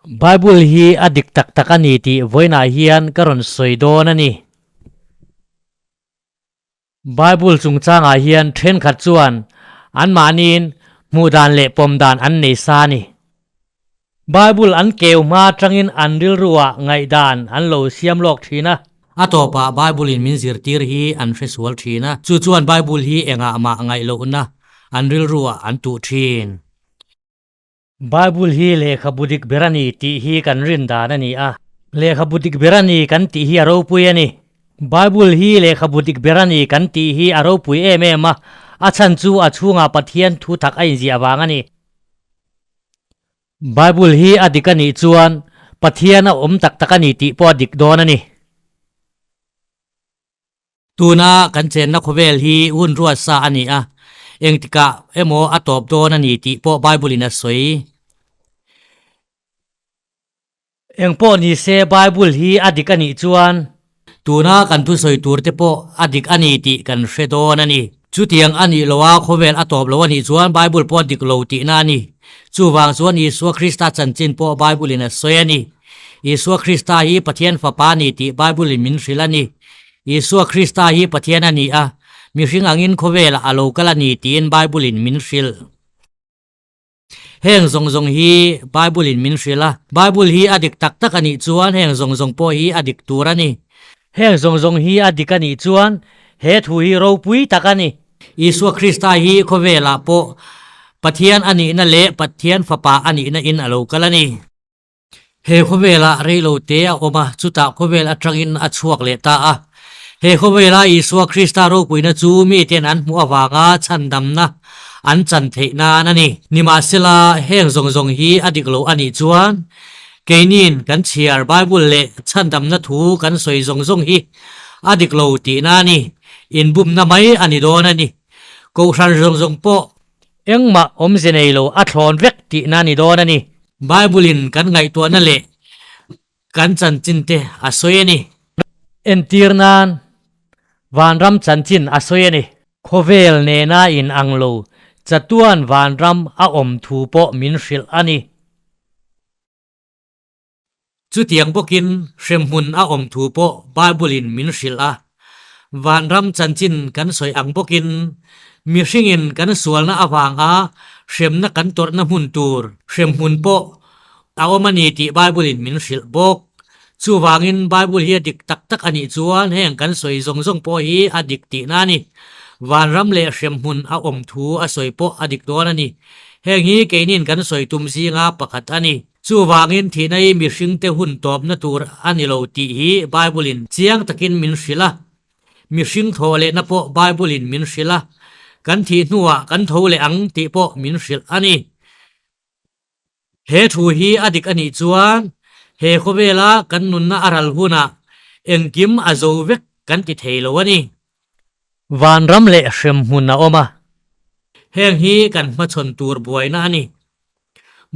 Bible hi a dik tak tak a ni tih vawiinah hian ka rawn sawi dawn a ni. Bible chungchangah hian thenkhat chuan anmahniin hmuh dan leh pawm dan an nei sa a ni. Bible an keu hma atangin an rilruah ngaihdan an lo siam lawk thin a. A tawpah Bible-in min zirtir hi an hre sual thin a, chu chuan Bible hi engah mah ngaih lohna an rilruah an tuh thin. Bible hi lehkhabu dik ber a ni tih hi kan rin dan a ni a. Lehkhabu dik ber a ni kan tih hi a ropui a ni. Bible hi lehkhabu dik ber a ni kan tih hi a ropui em em a, a chhan chu a chhungah Pathian thu tak a inziah vang a ni. Bible hi a dik a nih chuan Pathian a awm tak tak a ni tih pawh a dik dawn a ni. Tuna kan chenna khawvel hi hun ruat sa a ni a, engtikah emaw a tawp dawn a ni tih pawh Bible-in a sawi. Engpawh ni se Bible hi a dik a nih chuan. Tuna kan thusawi tur te pawh a dik a ni tih kan hre dawn a ni. Chutiang a nih loha khawvel a tawp lo a nih chuan Bible pawh a dik lo tihna a ni. Chuvang chuan Isua Krista chanchin pawh Bible-in a sawi a ni. Isua Krista hi Pathian Fapa a ni tih Bible-in min hrilh a ni. Isua Krista hi Pathian a ni a, mihring angin khawvelah a lo kal a ni tiin Bible-in min hrilh. Heng zawng zawng hi Bible-in min hrilh a. Bible hi a dik tak tak a nih chuan heng zawng zawng pawh hi a dik tur a ni. Heng zawng zawng hi a dik a nih chuan he thu hi ropui tak a ni. Isua Krista hi khawvelah pawh Pathian a nihna leh Pathian Fapa a nihna in a lo kal a ni. He khawvelah reilo te a awm a, chutah khawvel atangin a chhuak leh ta a. He khawvela Isua Krista ropuina chu miten an hmuh avanga chhandamna an chan theih nan a ni. Nimahsela, heng zawng zawng hi a dik lo a nih chuan, keiniin kan chhiar Bible leh chhandamna thu kan sawi zawng zawng hi a dik lo tihna a ni. Inbumna mai a ni dawn a ni. Kohhran zawng zawng pawh Engmah awmze nei lo a thlawn vek tihna a ni dawn a ni. Bible-in kan ngaihtuahna leh kan chanchinte a sawi a ni. Entir nan, Vanram chanchin a sawi a ni. Khawvel nena in ang lo, chatuan vanram a awm thu pawh min hrilh a ni. Chutiang bawkin hremhmun a awm thu pawh Bible-in min hrilh a. Vanram chanchin kan sawi ang bawkin mihringin kan sualna avanga hremna kan tawrhna hmun tur hremhmun pawh a awm a ni tih Bible-in min hrilh bawk. Chuvangin Bible hi a dik tak tak a nih chuan heng kan sawi zawng zawng pawh hi a dik tihna a ni. Vanram leh hremhmun a awm thu a sawi pawh a dik dawn a ni. Heng hi keiniin kan sawi tum zinga pakhat a ni. Chuvangin thihna hi mihringte hun tawpna tur a ni lo tih hi Bible-in chiang takin min hrilh a. Mihring thawh lehna pawh Bible-in min hrilh a. Kan thih hnuah kan tho leh ang tih pawh min hrilh a ni. He thu hi a dik a nih chuan he khawvela kan nunna a ral hunah engkim a zo vek kan ti thei lo a ni. Vanram leh hremhmun a awm a. Heng hi kan hmachhawn tur buaina a ni.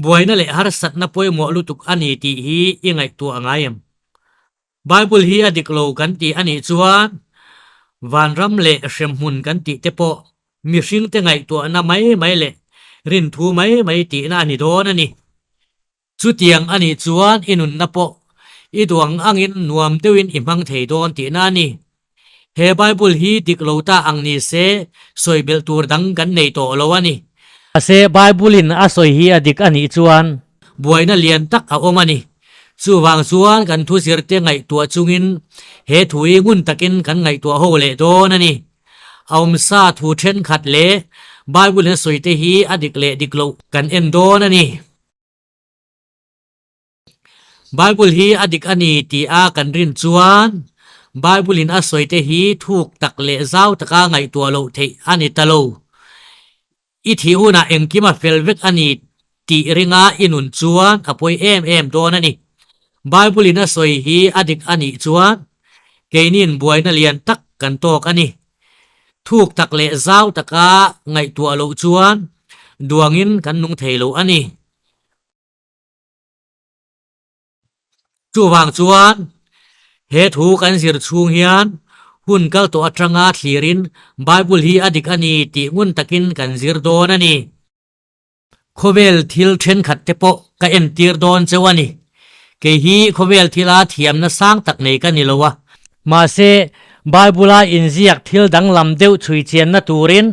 Buaina leh harsatna pawimawh lutuk a ni tih hi i ngaihtuah ngai em? Bible hi a dik lo kan tih a nih chuan vanram leh hremhmun kan tih te pawh mihringte ngaihtuahna mai mai leh rinthu mai mai tihna a ni dawn a ni. Chutiang a nih chuan i nunna pawh i duang angin nuam deuhin i hmang thei dawn tihna a ni. He Bible hi dik lo ta ang ni se, sawi belh tur dang kan nei tawh lo a ni. Mahse, Bible-in a sawi hi a dik a nih chuan. Buaina lian tak a awm a ni. Chuvang chuan kan thu zirte ngaihtuah chungin he thu hi ngun takin kan ngaihtuah ho leh dawn a ni. A awmsa thu thenkhat leh Bible-in a sawite hi a dik leh dik loh kan en dawn a ni. Bible hi a dik a ni tih a kan rin chuan Bible in a sawi te hi thuk tak leh zau taka ngaihtuah loh theih a ni ta lo. I thih hunah engkim a fel vek a ni tih ringa i nun chuan a pawi em em dawn a ni. Bible in a sawi hi a dik a nih chuan keiniin buaina lian tak kan tawk a ni. Thuk tak leh zau taka ngaihtuah loh chuan duangin kan nung thei lo a ni. Chuvang chuan he thu kan zir chhung hian hun kal tawh atanga thlirin Bible hi a dik a ni tih ngun takin kan zir dawn a ni. Khawvel thil thenkhat te pawh ka entir dawn cheu a ni. Kei hi khawvel thila thiamna sang tak nei ka ni lo a. Mahse, Bible-a inziak thil danglam deuh chhui chianna turin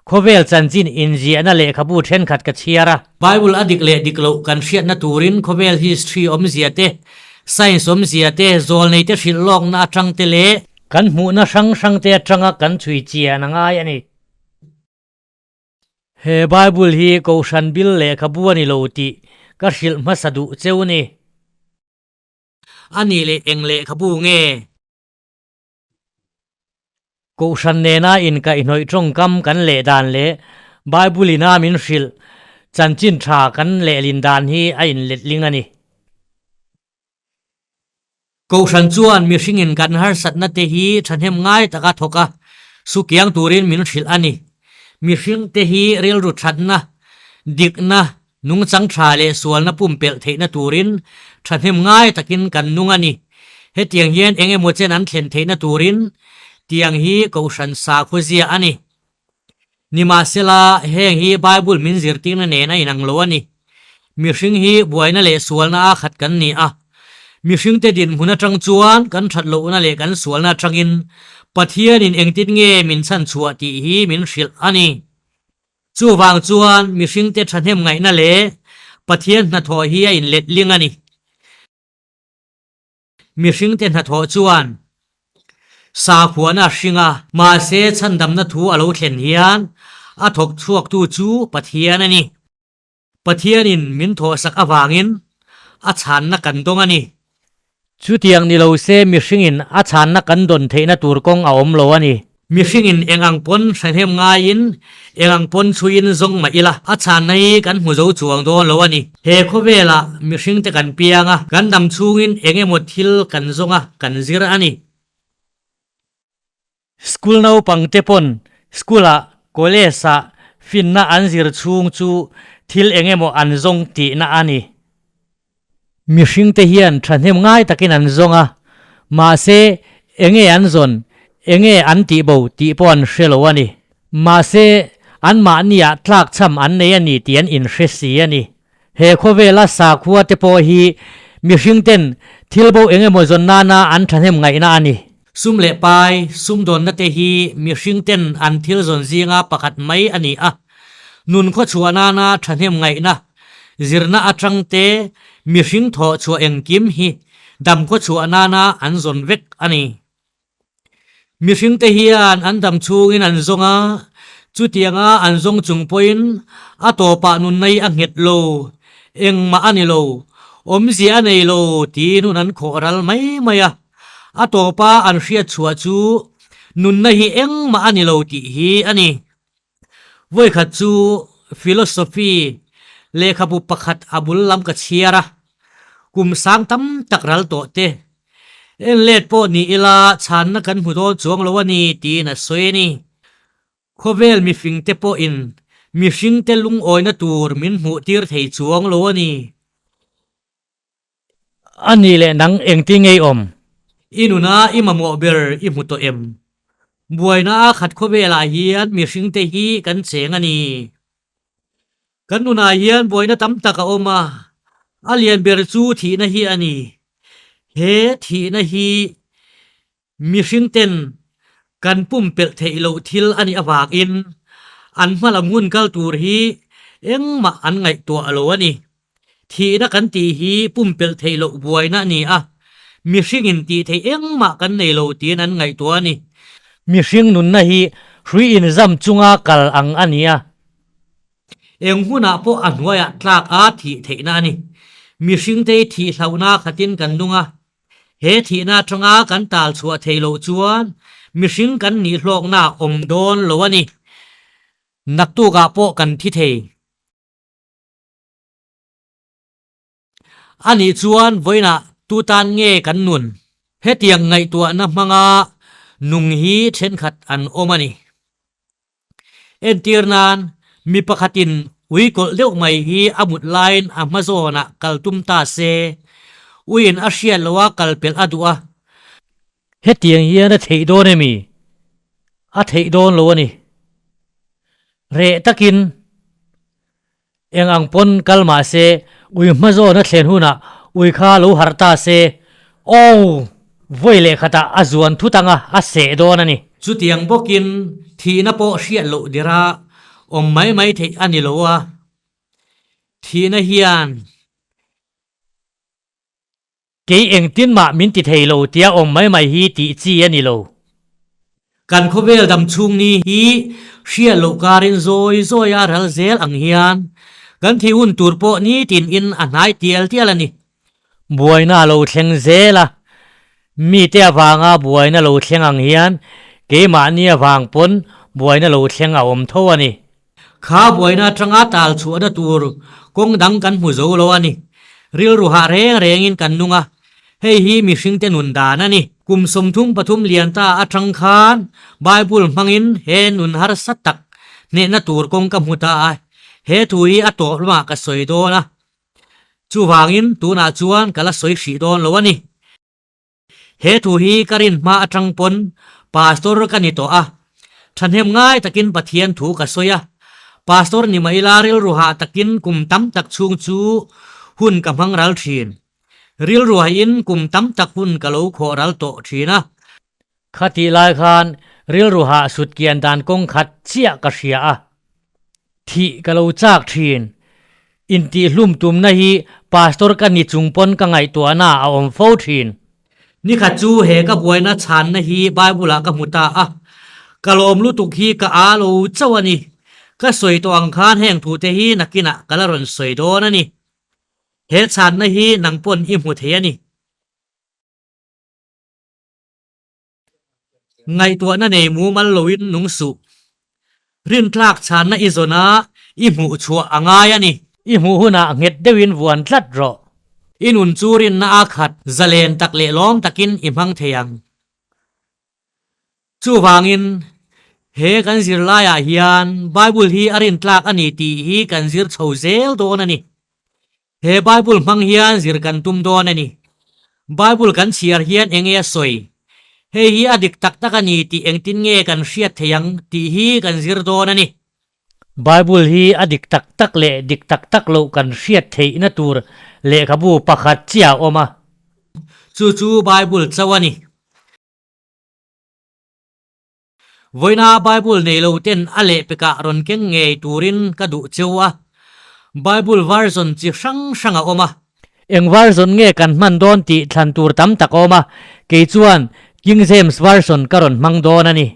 khawvel chanchin inziahna lehkhabu thenkhat ka chhiar a. Bible a dik leh dik loh kan hriatna turin khawvel history awmzia te, science awmzia te, zawlneite hrilh lawkna atang te leh. Kan hmuhna hrang hrangte atanga kan chhui chian a ngai a ni. He Bible hi Kohhran bil lehkhabu a ni lo tih ka hrilh hmasa duh cheu ni. A nih leh eng lehkhabu nge? Kohhran nena inkaihhnawih tawngkam kan leh dan leh Bible ina min hrilh chanchin tha kan lehlin dan hi a inletling a ni. Kohhran chuan mihringin kan harsatna te hi thahnem ngai taka thawk a, sukiang turin min hrilh a ni. Mihring te hi rilru thatna, dikna, nungchang tha leh sualna pumpelh theihna turin thahnem ngai takin kan nung a ni. Hetiang hian eng emaw chen an thlen theihna turin tiang hi Kohhran sakhua a ni. Nimahsela, heng hi Bible min zirtirna nen a inang lo a ni. Mihring hi buaina leh sualna a khat kan ni a. Mihringte dinhmun atang chuan kan that lohna leh kan sualna atangin Pathianin engtin nge min chhanchhuah tih hi min hrilh a ni. Chuvang chuan mihringte thahnem ngaihna leh Pathian hnathawh hi a inletling a ni. Mihringte hnathawh chuan sakhuana a hring a. Mahse, chhandamna thu a lo thlen hian a thawk chhuaktu chu Pathian a ni. Pathianin min thawhsak avangin a chhanna kan dawng a ni. Chutiang ni lo se mihringin a chhanna kan dawn theihna tur kawng a awm lo a ni. Mihringin eng ang pawn hrehnem ngaiin, eng ang pawn chhuiin zawng mah ila, a chhanna hi kan hmu zo chuang dawn lo a ni. He khawvelah mihringte kan piang a, kan dam chhungin eng emaw thil kan zawng a, kan zir a ni. School naupangte pawn school-ah, college-ah finna an zir chhung chu thil eng emaw an zawng tihna a ni. Mihringte hian thahnem ngai takin an zawng a, mahse enge an zawn, enge an tih bo tih pawh an hre lo a ni. Mahse anmahniah tlakchham an nei a ni tih an inhre si a ni. He khawvela sakhua te pawh hi mihringten thil bo eng emaw zawn nana an thahnem ngaihna a ni. Sum leh pai, sumdawnna te hi mihringten an thil zawn zinga pakhat mai a ni a. Nun khawchhuah nana thahnem ngaihna, zirna atang te mihring thawh chhuah engkim hi dam khawchhuah nana an zawn vek a ni. Mihringte hian an dam chhungin an zawng a, chutianga an zawng chung pawhin a tawpah nunna hi a nghet lo, engmah a ni lo, awmzia a nei lo tiin hun an khawh ral mai mai a. A tawpa an hriat chhuah chu nunna hi engmah a ni lo tih hi a ni. Vawikhat chu philosophy lehkhabu pakhat a bul lam ka chhiar a, kum sang tam tak ral tawh te. En let pawh ni ila chhanna kan hmu dawn chuang lo a ni tiin a sawi a ni. Khawvel mifing te pawhin mihring te lungawina tur min hmuh tir thei chuang lo a ni. A nih leh nang engti ngei awm? I nuna i mamawh ber i hmu tawh em? Buaina a khat khawvelah hian mihringte hi kan cheng a ni. Kan nunah hian buaina tam tak a awm a, a lian ber chu thihna hi a ni. He thihna hi Mihringten kan pumpelh theih loh thil a nih avangin an hmalam hun kal tur hi engmah an ngaihtuah lo a ni. Thihna kan tih hi pumpelh theih loh buaina a ni a, mihringin tih theih engmah kan nei lo tiin an ngaihtuah a ni. Mihring nunna hi hrui inzam chunga kal ang a ni a. Eng hunah pawh a hnuaiah tlak a thih theihna a ni. Mihringte hi thih hlauhna khatin kan nung a, He thihna atanga kan tal chhuah theih loh chuan mihring kan nih hlawkna a awm dawn lo a ni. Naktukah pawh kan thi thei. A nih chuan vawiinah tu tan nge kan nun? Hetiang ngaihtuahna hmanga nung hi thenkhat an awm a ni. Entir nan, mi pakhatin ui kawlh deuh mai hi a mut laiin a hma zawnah kal tum ta se, uiin a hriat loha kal pelh a duh a. Hetiang hian a theih dawn emi? A theih dawn lo a ni. Reh takin. Eng ang pawn kal mah se, ui hma zawn a thlen hunah ui kha lo harh ta se, Aww! Vawi leh khatah a zuan thut anga a seh dawn a ni. Chutiang bawkin thihna pawh hriat loh dira awm mai mai theih a ni lo a, thihna hian. Kei engtin mah min ti thei lo tia awm mai mai hi tih chi a ni lo. Kan khawvel dam chhung ni hi hriat loh karin zawi zawi a ral zel ang hian kan thih hun tur pawh nitin in a hnai tial tial a ni. Buaina a lo thleng zel a, mite avanga buaina lo thleng ang hian keimahni avang pawn buaina lo thleng a awm tho a ni. Kha buaina atanga tal chhuahna tur kawng dang kan hmu zo lo a ni. Rilru hah reng rengin kan nung a, hei hi mihringte nun dan a ni. Kum 33 lian ta atang khan Bible hmangin he nun harsa tak hnehna tur kawng ka hmu ta a, he thu hi a tawp lamah ka sawi dawn a. Chuvangin tunah chuan ka la sawi hrih dawn lo a ni. He thu hi ka rin hma atang pawn Pastor ka ni tawh a, thahnem ngai takin Pathian thu ka sawi a, Pastor ni mai la rilru hah takin kum tam tak chhung chu hun ka hmang ral thin. Rilru hahin kum tam tak hun ka lo khawh ral tawh thin a. Khatih lai khan rilru hah sut kian dan kawng khat chiah ka hria a, thih ka lo chak thin. Intihhlum tumna hi pastor ka ni chung pawn ka ngaihtuahna a awm fo thin. Nikhat chu he ka buaina chhanna hi Bible ah ka hmu ta a, ka lawm lutuk hi ka aa lo chauh a ni. Ka sawi tawh ang khan heng thute hi nakinah ka la rawn sawi dawn a ni. He chhanna hi nang pawn i hmu thei a ni. Ngaihtuahna nei mumal loin nung suh. Rintlak chhanna i zawn a, i hmuh chhuah a ngai a ni. I hmuh hunah nghet deuhin vuan tlat rawh. I nun chu rinna a khat zalen tak leh lawm takin i hmang thei ang. Chuvangin, he kan zirlaiah hian Bible hi a rintlak a ni tih hi kan zir chho zel dawn a ni. He Bible hmang hian zir kan tum dawn a ni. Bible kan chhiar hian eng nge a sawi? Hei hi a dik tak tak a ni tih engtin nge kan hriat thei ang tih hi kan zir dawn a ni. Bible hi a dik tak tak leh dik tak tak loh kan hriat theihna tur lehkhabu pakhat chiah a awm a. Chu chu Bible chauh a ni. Vawiina Bible nei lo ten a lehpekah rawn keng ngei turin ka duh cheu a. Bible version chi hrang hrang a awm a. Eng version nge kan hman dawn tih thlan tur tam tak a awm a, kei chuan King James Version ka rawn hmang dawn a ni.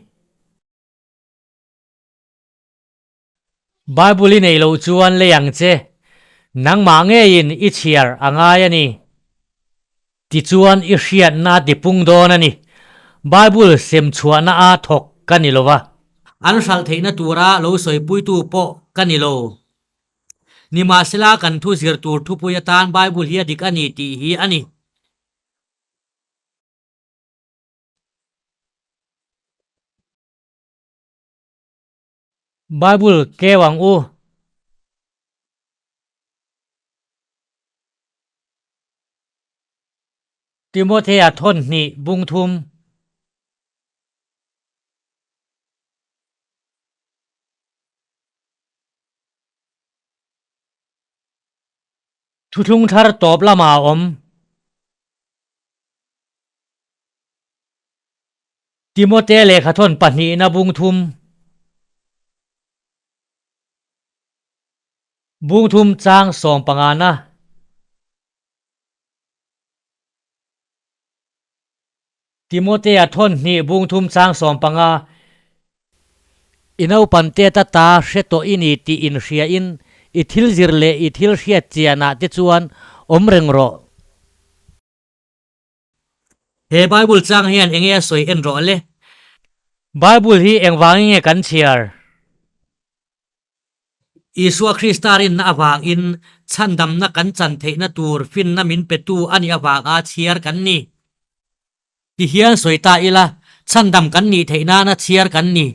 Bible i neih loh chuan lei ang che, nangmah ngeiin i chhiar a ngai a ni. Tichuan i hriatna a tipung dawn a ni. Bible sem chhuahna a thawk ka ni lo va. An hralh theihna tura lo sawipuitu pawh ka ni lo. Nimahsela kan thu zir tur thupui atan Bible hi a dik a ni tih hi a ni. Bible keu ang u. Timothea thawn hnih bung thum. Thuthlung thar tawp lamah a awm. Timote lehkhathawn pahnihna bung thum. Bung thum chang sawm pangana. Timotea thawn hnih bung thum chang 15. I naupan teta ta hre tawh i ni tih inhriain i thil zir leh i thil hriat chianah te chuan awm reng rawh. He Bible chang hian enge a sawi en rawh le? Bible hi engvangin nge kan chhiar? Isua Krista rinna avangin chhandamna kan chan theihna tur finna min petu a nih avanga chhiar kan ni. Ti hian sawi ta ila, chhandam kan nih theih nana chhiar kan ni.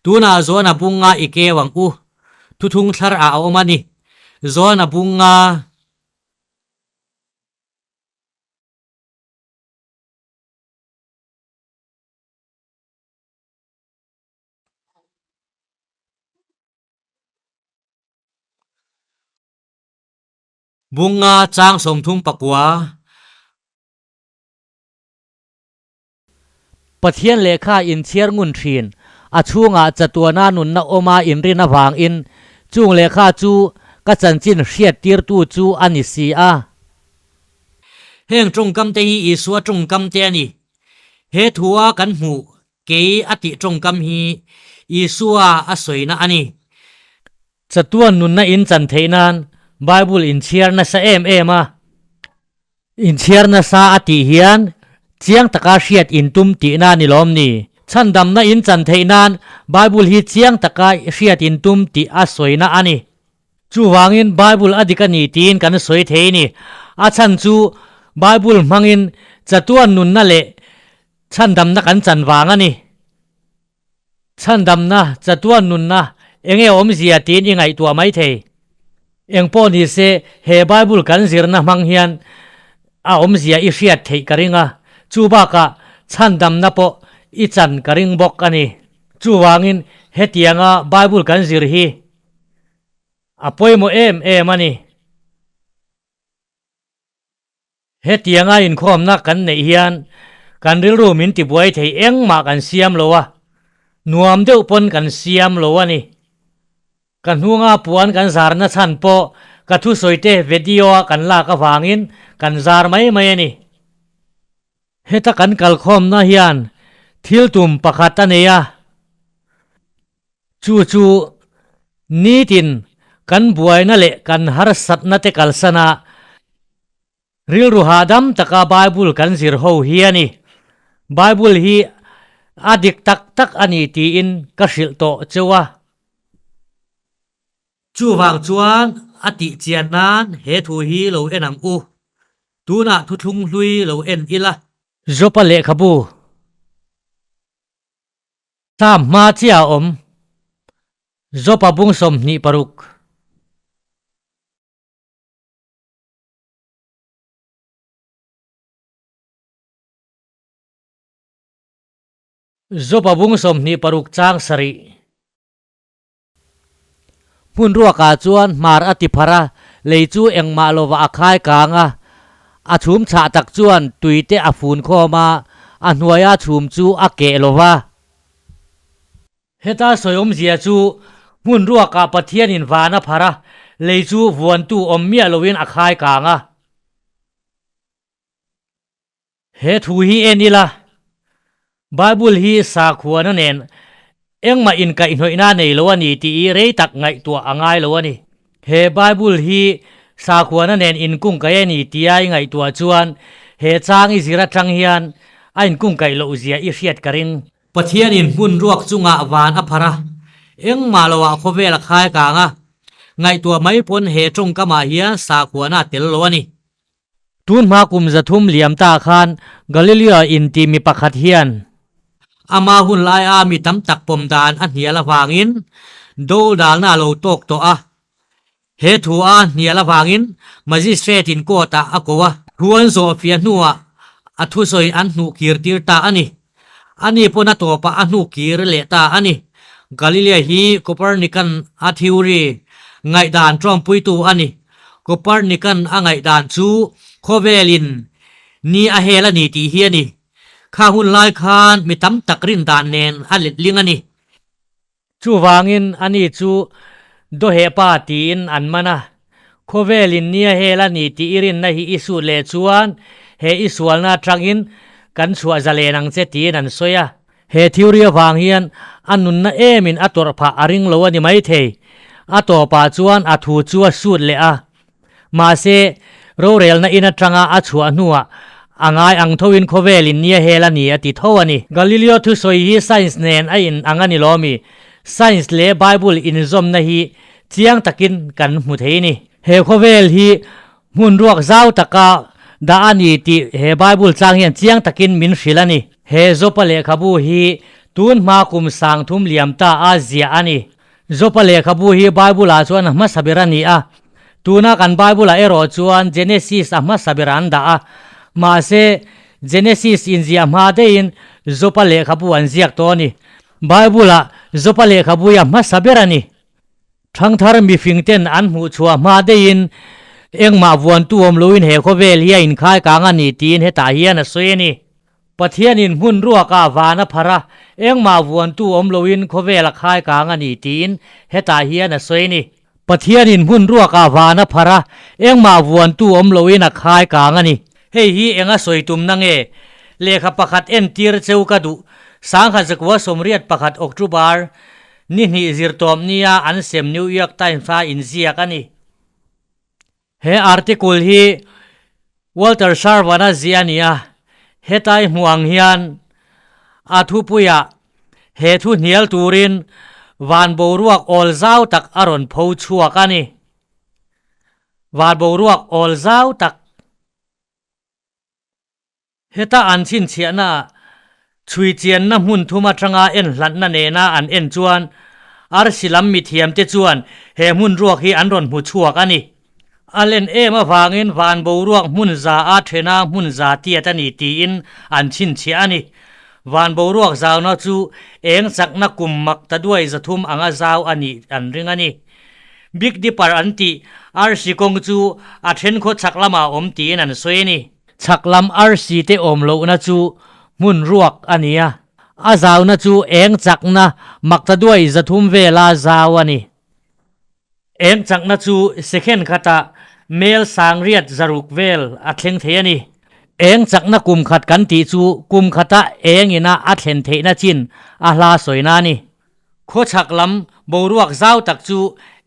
Tunah Johana bunga i keu ang u. Thuthung thlar ah a awm a ni. Johana bunga. Bunga chang 39. Pathian lehkha inchhiar ngun thin, a chhungah chatuana nunna awma inrin avangin chung lehkha chu ka chanchin hriattirtu chu a ni si a. Heng tawngkamte hi Isua tawngkamte a ni. He thua kan hmuh kei a tih tawngkam hi Isua a sawina a ni. Chatuan nunna in chan theih nan Bible inchhiar nasa em em a. Inchhiar nasa a tih hian chiang taka hriat in tum tihna ni lawm ni? Chhandamna in chan theih nan Bible hi chiang taka hriat in tum tih a sawina a ni. Chuvangin Bible a dik a ni tiin kan sawi thei ni. A chhan chu Bible hmangin chatuan nunna leh chhandamna kan chan vang a ni. Chhandamna, chatuan nunna, enge awmzia tiin i ngaihtuah mai thei. Engpawh ni se, he Bible kan zirna hmang hian a awmzia i hriat theih ka ring a, chu bakah chhandamna pawh i chan ka ring bawk a ni. Chuvangin hetianga Bible kan zir hi a pawimawh em em a ni. Hetianga inkhawmna kan neih hian kan rilru min tibuai thei engmah kan siam lo a, nuam deuh pawn kan siam lo a ni. Ka hnunga puan kan zarna chhan pawh ka thusawite video a kan lak avangin kan zar mai mai a ni. Heta kan kalkhawmna hian thil tum pakhat a nei a, Chu chu nitin kan buaina leh kan harsatna te kalsan a, rilru hahdam taka Bible kan zir ho hi a ni. Bible hi a dik tak tak a ni tiin ka hrilh tawh cheu a. Chuvang chuan a tih chian nan he thu hi lo en ang u. Tunah thuthlung hlui lo en ila. Jopa lehkhabu. Sam hma chiah a awm. Jopa bung 26. Jopa bung 26 chang 7. Hmun ruakah chuan hmar a ti phar a, lei chu engmah lovah a khai kang a. A chhum chhah tak chuan tui te a fun khawm a, a hnuaia chhum chu a keh lo va. Heta sawi awmzia chu hmun ruakah Pathianin van a phar a, lei chu vuantu awm miah loin a khai kang a. He thu hi en ila, Bible hi sakhuana nen engmah inkaihhnawihna nei lo a ni tih i rei tak ngaihtuah a ngai lo a ni. He Bible hi sakhuana nen inkungkaih a ni tia i ngaihtuah chuan he chang i zir atang hian a inkungkaih loh zia i hriat ka ring. Pathianin hmun ruak chungah van a phar a, engmah loah khawvel a khai kang a, ngaihtuah mai pawn he tawngkamah hian sakhuana a tel lo a ni. Tun hma kum 300 liam ta khan Galileo inti mi pakhat hian. Ama hun laia mi tam tak pawm dan a hnial avangin do dalna a lo tawk tawh a. He thu a hnial avangin Magistrate in court ah a ko a. Thu an zawh fiah hnuah a thusawi an hnuh kir tir ta a ni. Ani pawn a tawpah a hnuh kir leh ta a ni. Galileo hi Copernican a theory ngaihdan tawmpuitu a ni. Copernican a ngaihdan chu khawvelin ni a hel a ni tih hi a ni. Kha hun lai khan mi tam tak rindan nen a letling a ni. Chuvangin ani chu Dawhehpa tiin an man a, Khawvelin nia hel a ni tih i rinna hi i sut leh chuan he i sualna atangin kan chhuah zalen ang che tiin an sawi a. He theory avang hian a nunna emin a tawrh phah a ring lo a ni maithei. A tawpah chuan a thu chu a sut leh a. Mahse, rorelna in atanga a chhuah hnuah a ngai ang thoin khawvelin nia hel a ni a ti tho a ni. Galileo thusawi hi science nen a in ang a ni lo mi? Science leh Bible inzawmna hi chiang takin kan hmu thei ni. He khawvel hi hmun ruak zau taka dah a ni tih he Bible chang hian chiang takin min hrilh a ni. He Jopa lehkhabu hi tun hma kum 3000 liam ta a ziah a ni. Jopa lehkhabu hi Bible-ah chuan a hmasa ber a ni a. Tuna kan Bible-ah erawh chuan Genesis a hmasa ber an dah a. Mahse, Genesis inziah hma deihin Jopa lehkhabu an ziak tawh a ni. Bible-ah Jopa lehkhabu hi a hmasa ber a ni. Thangthar mifingten an hmuhchhuah hma deihin Engmah vuantu awm loin he khawvel hi a inkhai kang a ni tiin hetah hian a sawi a ni. Pathianin hmun ruakah van a phar a, engmah vuantu awm loin khawvel a khai kang a ni tiin hetah hian a sawi a ni. Pathianin hmun ruakah van a phar a, engmah vuantu awm loin a khai kang a ni. Hei hi enga sawi tumna nge? Lehkha pakhat entir cheu ka duh. Sangha zakua 81 October ni hnih zirtawp nia an sem New York Times-a inziak a ni. He article hi Walter Sharvan-a ziah a ni a, hetlai hmuh ang hian a thupuiah he thu hnial turin van boruak awl zau tak a rawn pho chhuak a ni. Van boruak awl zau tak. Heta an chhinchhiahna chhui chianna hmun thum atanga en hlatna nena an en chuan arsi lam mithiamte chuan he hmun ruak hi an rawn hmu chhuak a ni. A len em avangin van boruak hmun za a thena hmun za tiat a ni tiin an chhinchhiah a ni. Van boruak zauna chu eng chakna kum mak ta duai 300 anga zau a nih an ring a ni. Big Dipper an tih arsi kawng chu a then khaw chhak lamah a awm tiin an sawi a ni. Chhak lam arsi te awm lohna chu hmun ruak a ni a, a zauna chu eng chakna maktaduai 300 vela zau a ni. Eng chakna chu second khatah mel 860 vel a thleng thei a ni. Eng chakna kum khat kan tih chu kum khata eng ina a thlen theihna chin a hla sawina a ni. Khaw chhak lam boruak zau tak chu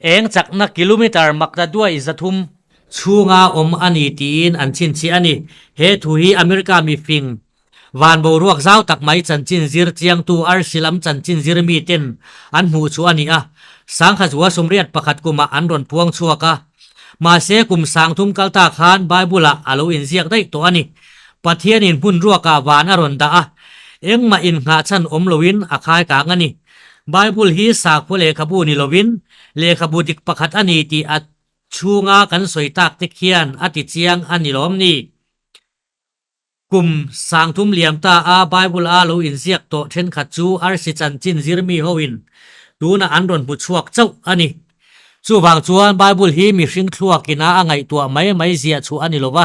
eng chakna kilometer maktaduai 300 chhunga awm a ni tiin an chhinchhiah a ni. He thu hi America mifing van boruak zau tak mai chanchin zir chiangtu arsi lam chanchin zir miten an hmuh chu a ni a, 1981 kumah an rawn puang chhuak a. Mahse kum 3000 kal ta khan Bible-ah a lo inziak daih tawh a ni. Pathianin hmun ruakah van a rawn dah a, engmah innghah chhan awm loin a khai kang a ni. Bible hi sakhua lehkhabu ni lovin lehkhabu dik pakhat a ni tih a chhunga kan sawi tak te khian a ti chiang a ni lawm ni? Kum 3000 liam ta a Bible a lo inziak tawh thenkhat chu arsi chanchin zirmi hoin tunah an rawn hmu chhuak chauh a ni. Chuvang chuan Bible hi mihring thluakin a a ngaihtuah mai mai ziah chhuah a ni lo va,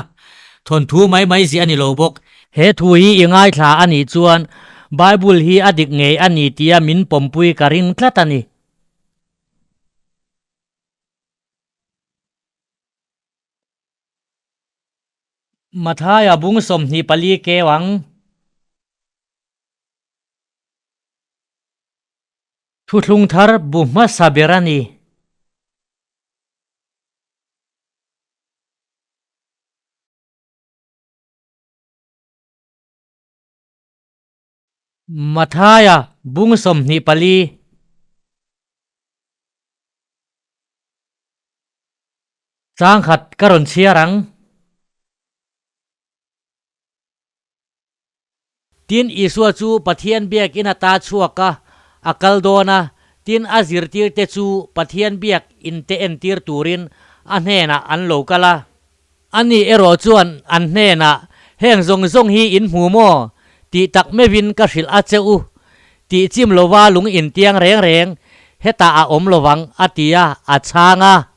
thawnthu mai mai ziah a ni lo bawk. He thu hi i ngaithla a nih chuan Bible hi a dik ngei a ni tia min pawmpui ka ring tlat a ni. Mathaia bung 24 keu ang. Thuthlung thar bu hmasa ber a ni. Mathaia bung 24. Changkhat ka rawn chhiar ang. Tin, Isua chu Pathian biakin a ta chhuak a, a kal dawn a, tin a zirtirte chu Pathian biak inte entir turin a hnenah an lo kal a. Ani erawh chuan an hnenah, Heng zawng zawng hi in hmu maw? Tih tak meuhin ka hrilh a che u. Tih chim lova lung intiang reng reng hetah a awm lovang, a ti a, a chhang a.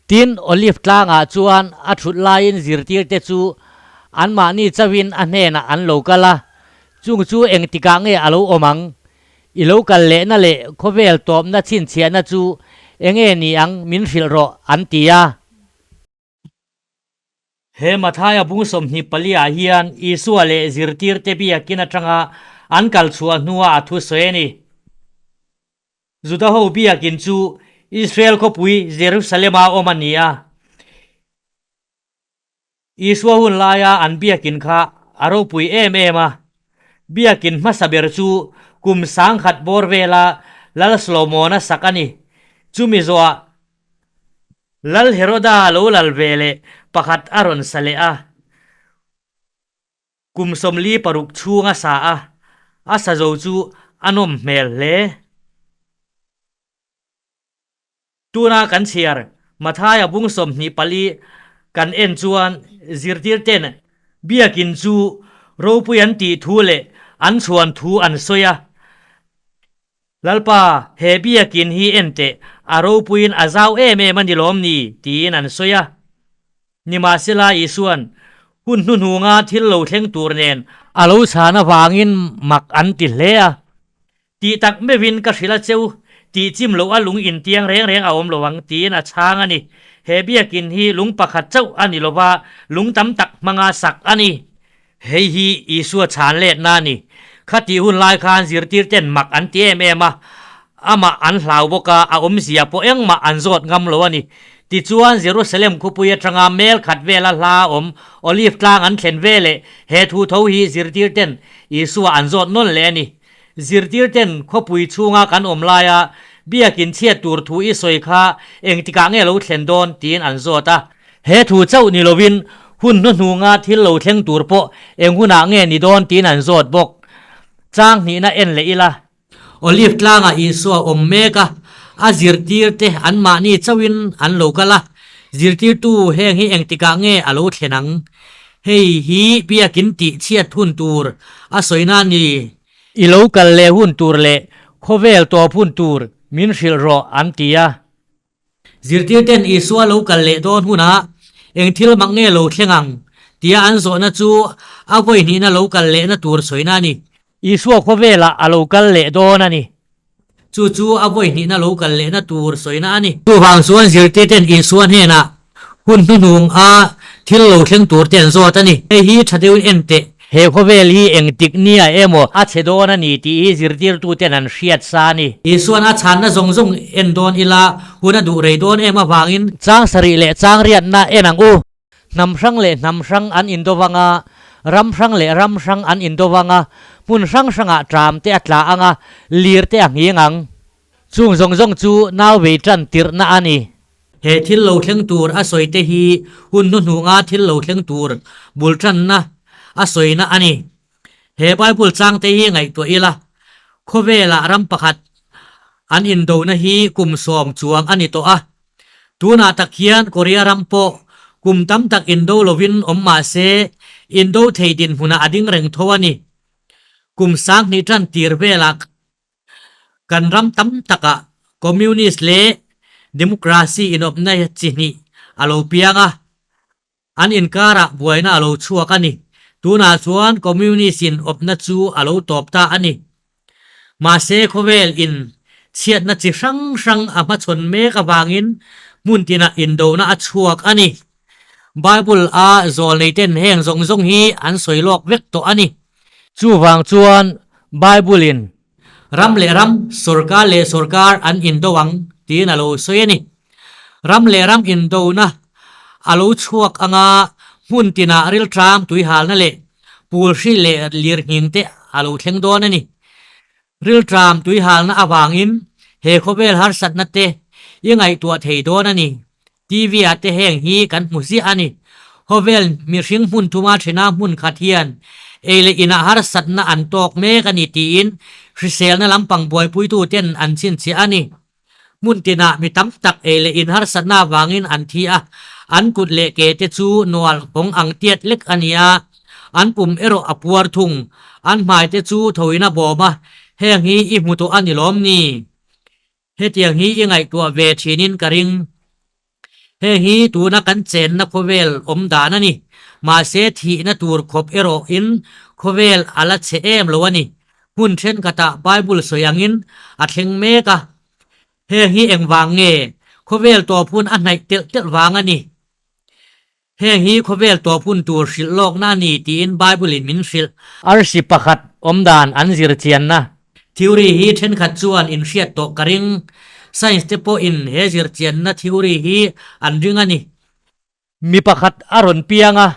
Tin, Olive tlangah chuan a thut laiin zirtirte chu anmahni chauhin a hnenah an lo kal a, chung chu engtikah nge a lo awm ang? I lo kal lehna leh khawvel tawpna chhinchhiahna chu enge ni ang min hrilh rawh, an ti a. He Mathaia bung 24 ah hian Isua leh zirtirte biakin atanga an kal chhuah hnuah a thusawi a ni. Juda ho biakin chu Israel khawpui Jerusalem-a awm a ni a. Isua hun laia an biakin kha a ropui em em a. Biakin hmasa ber chu kum 1000 bawr vela Lal Solomona sak a ni. Chumi zawhah Lal Heroda lo lal ve leh pakhat a rawn sa leh a. Kum 46 chhung a sa a, a sa zo chu a nawm hmel hle. Tuna kan chhiar Mathaia bung 24 kan en chuan zirtirten biakin chu ropui an tih thu leh an chhuan thu an sawi a. Lalpa, he biakin hi en teh, a ropuiin a zau em em a ni lawm ni? tiin an sawi a. Nimahsela Isua'n hun hnuhnunga thil lo thleng tur nen a lo chhan avangin mak an ti hle a. Tih tak meuhin ka hrilh a cheu, tih chim loh a lung intiang reng reng a awm lo ang tiin a chhang a ni. He biakin hi lung pakhat chauh a ni lova, lung tam tak hmanga sak a ni. Hei hi Isua chhan letna a ni. Khatih hun lai khan zirtirten mak an ti em em a, amah an hlau bawk a, a awmzia pawh engmah an zawt ngam lo a ni. Tichuan Jerusalem khawpui atanga mel khat vela hla awm Olive tlang an thlen veleh he thu tho hi zirtirten Isua an zawt nawn leh a ni. Zirtirten khawpui chhunga kan awm laia biakin chhiat tur thu i sawi kha engtikah nge lo thlen dawn tiin an zawt a. He thu chauh ni lovin hun hnuhnunga thil lo thleng tur pawh eng hunah nge ni dawn tiin an zawt bawk. Chang hnihna en leh ila. Olive tlangah Isua awm mek a, a zirtirte anmahni chauhin an lo kal a, zirtirtu heng hi engtikah nge a lo thlen ang? Hei hi biakin tih chhiat hun tur a sawina ni. I lo kal leh hun tur leh khawvel tawp hun tur min hrilh rawh an ti a. Zirtirten Isua lo kal leh dawn hunah eng thil mak nge lo thleng ang tia an zawhna chu a vawi hnihna lo kal lehna tur sawina a ni. Isua khawvelah a lo kal leh dawn a ni. Chu chu a vawi hnihna lo kal lehna tur sawina a ni. Chuvang chuan zirtirten Isua hnenah hun hnuhnung a thil lo thleng tur te an zawt a ni. Hei hi tha deuhin en teh. He khawvel hi engtik nia emaw a chhe dawn a ni tih hi zirtirtuten an hriat sa a ni. Isuan a chhanna zawng zawng en dawn ila hun a duh rei dawn em avangin. Chang sarih leh chang riatna en ang u. Hnam hrang leh hnam hrang an indo vang a, ram hrang leh ram hrang an indo vang a, hmun hrang hrangah tram te a tla ang a, lir te a nghing ang. Chung zawng zawng chu nau vei tan tirhna a ni. He thil lo thleng tur a sawi te hi hun hnuhnunga thil lo thleng tur bul tanna a sawina a ni. He Bible chang te hi ngaihtuah ila, khawvelah ram pakhat an indona hi kum sawm chuang a ni tawh a. Tunah tak hian Korea ram pawh kum tam tak indo lovin awm mah se indo thei dinhmunah a ding reng tho a ni. Kum 2000 tan tir velah Kan ram tam takah Communist leh Democracy inawpna chi hnih a lo piang a, an inkarah buaina a lo chhuak a ni. Tunah chuan Communist inawpna chu a lo tawp ta a ni. Mahse khawvel in chhiatna chi hrang hrang a hmachhawn mek avangin hmun tinah indona a chhuak a ni. Bible a zawlneiten heng zawng zawng hi an sawi lawk vek tawh a ni. Chuvang chuan Bible-in. Ram leh ram, sorkar leh sorkar an indo ang tiin a lo sawi a ni. Ram leh ram indona a lo chhuak anga hmun tinah rilṭam tuihalna leh pulhri leh lirnghing te a lo thleng dawn a ni. Rilṭam tuihalna avangin he khawvel harsatna te i ngaihtuah thei dawn a ni. TV ah te heng hi kan hmu ziah a ni. Khawvel mihring hmun thuma thina hmun khat hian ei leh inah harsatna an tawk mek a ni tiin hriselna lampang buaipuitu ten an chhinchhiah a ni. Hmun tinah mi tam tak ei leh in harsatna avangin an thi a, an kut leh ke te chu nual kawng ang tiat lek a ni a, an pum erawh a puar thung. An hmai te chu thoin a bawm a, heng hi i hmu tawh a ni lawm ni? Hetiang hi i ngaihtuah ve thinin ka ring. Heng hi tuna kan chenna khawvel awm dan a ni. Mahse thihna tur khawp erawhin khawvel a la chhe em lo a ni. Hmun thenkhatah Bible sawi angin a thleng mek a. Heng hi engvang nge? Khawvel tawp hun a hnaih telh telh vang a ni. Heng hi khawvel tawp hun tur hrilh lawkna a ni tiin Bible-in min hrilh. Arsi pakhat awm dan an zir chianna. Theory hi thenkhat chuan in hriat tawh ka ring. Science te pawhin he zir chianna theory hi an ring a ni. Mi pakhat a rawn piang a,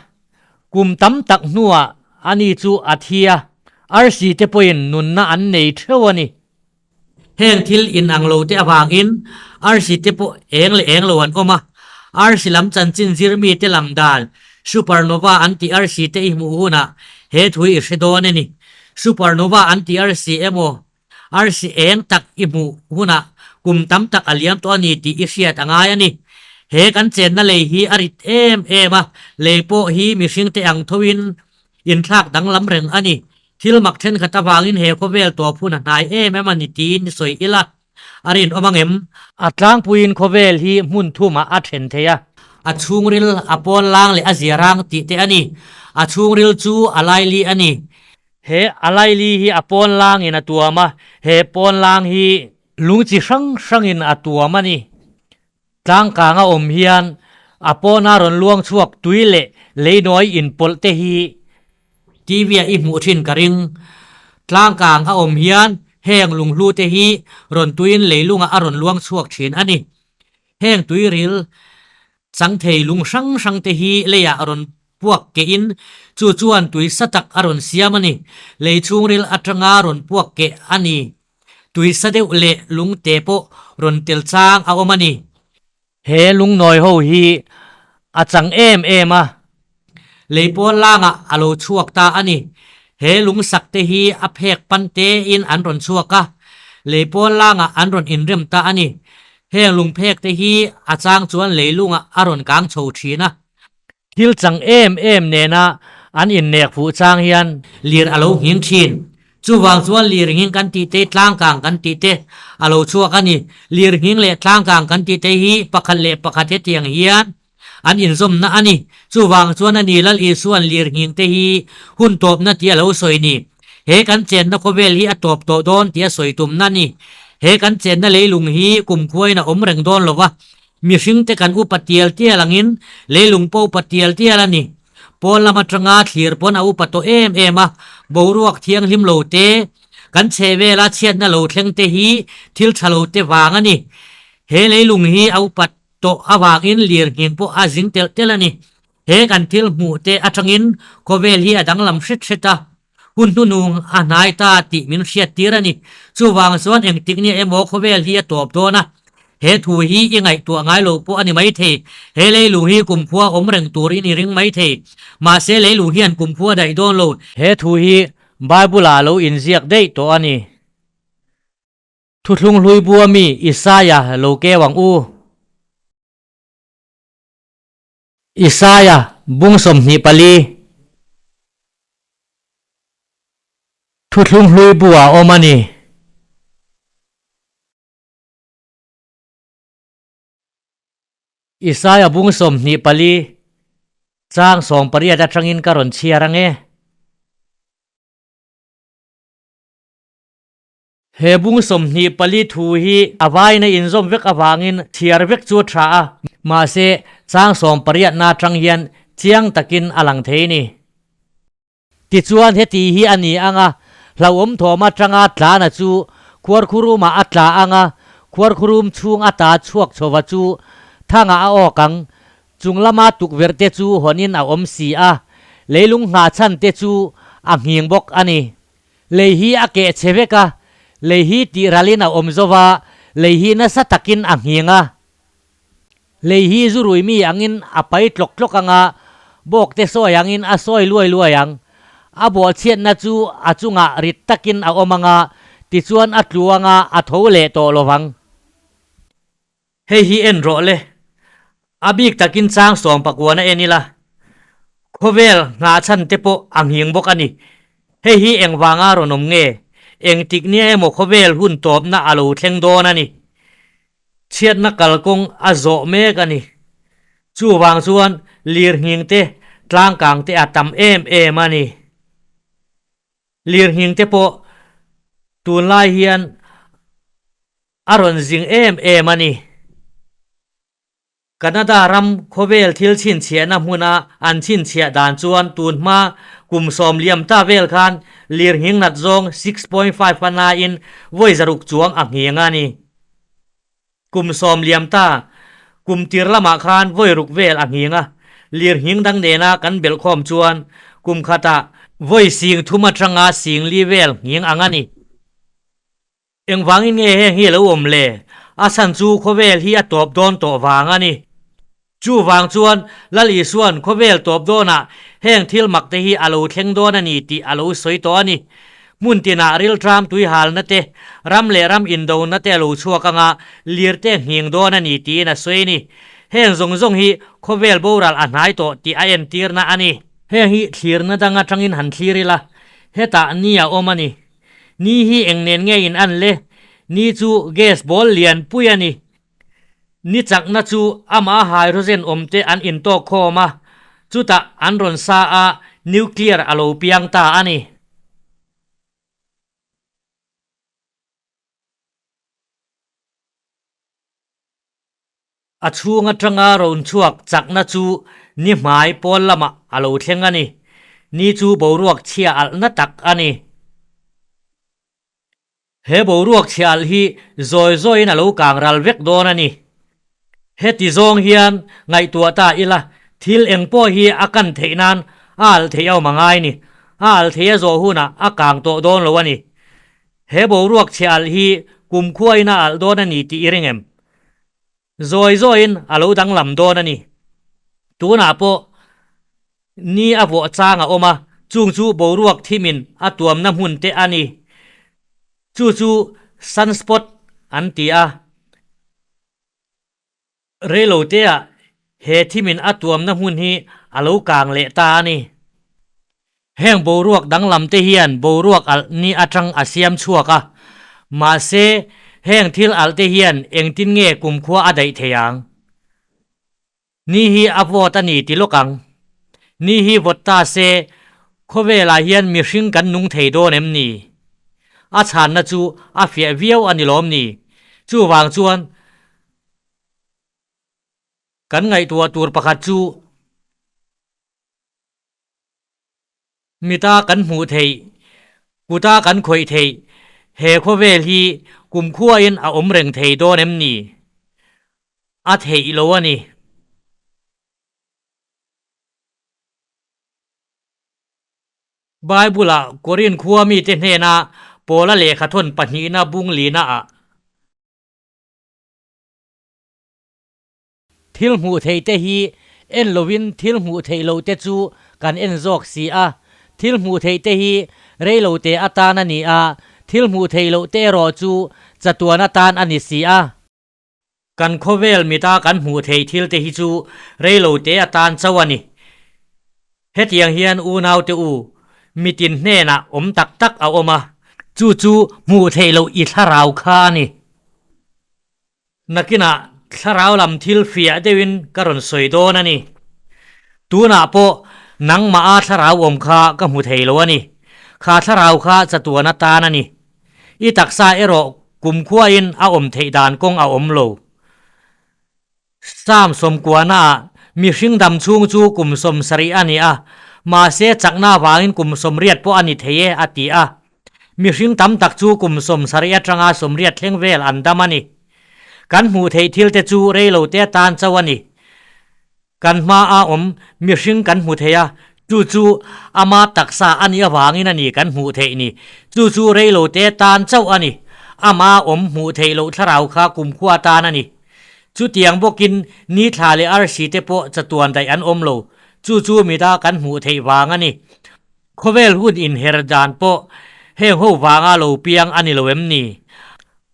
kum tam tak hnuah ani chu a thi a, arsi te pawhin nunna an nei theuh a ni. Heng thil inang lo te avangin arsi te pawh eng leh eng lo an awm a, arsi lam chanchin zir mi te lam dan supernova an tih arsi te i hmuh hunah he thu i hre dawn a ni. Supernova an tih arsi emaw arsi eng tak i hmuh hunah kum tam tak a liam tawh a ni tih i hriat a ngai a ni. He kan chenna lei hi a rit em em a, lei pawh hi mihring te ang thoin Inthlak danglam reng a ni. Thil mak thenkhat avangin he khawvel tawp hun a hnai em em a ni tiin sawi ila a rinawm ang em? A tlangpuiin khawvel hi hmun thumah a then thei a. A chhungril a pawn lang leh a zia rang tih te a ni. A chhungril chu a laili a ni. He a laili hi a pawn langin a tuam a, he pawn lang hi lung chi hrang hrangin a tuam a ni. Tlangkang a awm hian a pawna rawn luang chhuak tui leh leinawi inpawlh te hi TV ah i hmuh thin ka ring. Tlangkang a awm hian heng lunghlu te hi rawn tuiin leilungah a rawn luang chhuak thin a ni. Heng tuiril chang thei lung hrang hrang te hi leiah rawn puak kehin chu chuan tui sa tak a rawn siam a ni. Lei chhungril atanga rawn puak keh a ni. Tui sa deuh leh lungte pawh rawn tel chang a awm a ni. He lungnawi ho hi a chang em em a. Lei pawn langah a lo chhuak ta a ni. He lungsak te hi a phek pan tein an rawn chhuak a, lei pawn langah an rawn inrem ta a ni. Heng lungphek te hi a chang chuan leilungah a rawn kang chho thin a. Thil chang em em nena an innek fuh chang hian lir a lo nghing thin. Chuvang chuan lir nghing kan tih te, tlangkang kan tih te a lo chhuak a ni. Lir nghing leh tlangkang kan tih te hi pakhat leh pakhat hetiang hian an inzawmna a ni. Chuvang chuan a ni Lal Isua'n lir nghing te hi hun tawpna tih a lo sawi ni. He kan chenna khawvel hi a tawp tawh dawn tih a sawi tumna a ni. He kan chenna leilung hi kumkhuain a awm reng dawn lo va, Mihringte kan upa tial tial angin leilung pawh upa tial tial a ni. Pawn lam atanga thlir pawn a upa tawh em em a, boruak thianghlim lo te, kan chhehvela chhiatna lo thleng te hi thil tha lo te vang a ni. He leilung hi a upat tawh avangin lirnghing pawh a zing telh telh a ni. He kan thil hmuh te atangin khawvel hi a danglam hret hret a. Hun hnunung a hnai ta tih min hriat tir a ni. Chuvang chuan engtik nia emaw khawvel hi a tawp dawn a, he thu hi i ngaihtuah ngai lo pawh a ni maithei. He leilung hi kumkhua awm reng turin i ring maithei. Mahse leilung hian kumkhua daih dawn lo. He thu hi Bible-ah lo inziak daih tawh a ni. Thuthlung hlui bua mi Isaia lo keu ang u. Isaia bung 24 Thuthlung hlui bu ah awm a ni. Isaia bung 24 chang 18 atangin ka rawn chhiar ang e. He bung 24 thu hi a vaina inzawm vek avangin chhiar vek chu a tha a, mahse chang 18 na atang hian chiang takin a lang thei ni. Tichuan heti hi a ni ang a, hlauhawm thawm atanga tlana chu khuarkhurumah a tla ang a, khuarkhurum chhung ata chhuak chhova chu thangah a awk ang, chung lama tukverh te chu hawnin a awm si a, leilung nghahchhan te chu a nghing bawk a ni. Lei hi a keh chhe vek a, lei hi tih ralin a awm zo va, lei hi nasa takin a nghing a. Lei hi zu rui mi angin a pai tlawk tlawk ang a, bawk te sawi angin a sawi luai luai ang. A bawhchhiatna chu a chungah rit takin a awm ang a, tichuan a tlu ang a, a tho leh tawh lo vang. Hei hi en rawh le. A bik takin chang sawmpakuan a en ila. Khawvel nghahchhan te pawh a nghing bawk a ni. Hei hi engvanga rawn awm nge? Engtik nia emaw khawvel hun tawpna a lo thleng dawn a ni. Chhiatna kalkawng a zawh mek a ni. Chuvang chuan lirnghing te, tlangkang te a tam em em a ni. Lirnghing te pawh tunlai hian A rawn zing em em a ni. Canada ram khawvel thil chhinchhiahna hmuna an chhinchhiah dan chuan tun hma kum sawm liam ta vel khan lirnghing nat zawng 6.5 a naiin vawi zaruk chuang a nghing a ni. Kum sawm liam ta kum tir lamah khan vawi ruk vel a nghing a, lirnghing dang nena kan belhkhawm chuan kum khatah vawi sing thum atanga sing li vel nghing ang a ni. Engvangin nge heng hi a lo awm le? A chhan chu khawvel hi a tawp dawn tawh vang a ni. Chuvang chuan Lal Isua'n khawvel tawp dawnah heng thil mak te hi a lo thleng dawn a ni tih a lo sawi tawh a ni. Hmun tinah rilṭam tuihalna te, ram leh ram indona te a lo chhuak anga lir te nghing dawn a ni tiin a sawi a ni. Heng zawng zawng hi khawvel boral a hnai tawh tih a entirna a ni. Heng hi thlirna dang atangin han thlir ila, hetah ni a awm a ni. Ni hi eng nen nge in an le? Ni chu gas ball lian pui a ni. Ni chakna chu amah hydrogen awmte an intawk khawm a, chutah an rawn sa a, nuclear a lo piang ta a ni. A chhung atanga rawn chhuak chakna chu ni hmai pawl lamah a lo thleng a ni. Ni chu boruak chhia alhna tak a ni. He boruak chhia alh hi zawi zawiin a lo kang ral vek dawn a ni. Heti zawng hian ngaihtuah ta ila, thil eng pawh hi a kan theih nan a alh theih a awm a ngai ni. A alh theih a zawh hunah a kang tawh dawn lo a ni. He boruak chhe alh hi kumkhuain a alh dawn a ni tih i ring em? Zawi zawiin a lo danglam dawn a ni. Tunah pawh ni a vawh chang a awm a, chung chu boruak thimin a tuamna hmun te a ni. Chu chu sunspot an ti a. Reiloteah he thimin a tuamna hmun hi a lo kang leh ta a ni. Heng boruak danglam te hian boruak alh ni atang a siam chhuak a, mahse heng thil alh te hian engtin nge kumkhua a daih thei ang? Ni hi a vawt a ni ti lawk ang. Ni hi vawt ta se khawvelah hian mihring kan nung thei dawn em ni? A chhanna chu a fiah viau a ni lawm ni? Chuvang chuan kan ngaihtuah tur pakhat chu Mita kan hmuh theih, kuta kan khawih theih, he khawvel hi kumkhuain a awm reng thei dawn em ni? A theih lo a ni. Bible-ah Korin khua mite hnena Paula lehkhathawn pahnihna bung lina ah. Thil hmuh theih te hi en lovin thil hmuh theih loh te chu kan en zawk si a. Thil hmuh theih te hi rei lo te atan a ni a, thil hmuh theih loh te erawh chu chatuan atan a ni si a. Kan khawvel mita kan hmuh theih thil te hi chu rei lo te atan chauh a ni. Hetiang hian unaute u, mitin hnenah awm tak tak a awm a, chu chu hmuh theih loh i thlarau kha a ni. Nakinah thlarau lam thil fiah deuhin ka rawn sawi dawn a ni. Tunah pawh nangmah a thlarau awm kha ka hmu thei lo a ni. Kha thlarau kha chatuan atan a ni. I taksa erawh kumkhuain a awm theih dan kawng a awm lo. Psalm sawmkuanaah mihring dam chhung chu kum 70 a ni a, mahse chakna avangin kum 80 pawh a ni thei e a ti a. Mihring tam tak chu kum 70 atanga 80 thleng vel an dam a ni. Kan hmuh theih thil te chu rei lo te atan chauh a ni. Kan hmaa awm mihring kan hmu thei a, chu chu ama taksa a nih avangin a ni kan hmuh theih ni. Chu chu rei lo te atan chauh a ni. Ama awm hmuh theih loh thlarau kha kumkhua atan a ni. Chutiang bawkin ni thla leh arsi te pawh chatuan daih an awm lo. Chu chu mida kan hmuh theih vang a ni. Khawvel hun inher dan pawh heng ho vanga lo piang a ni lo em ni?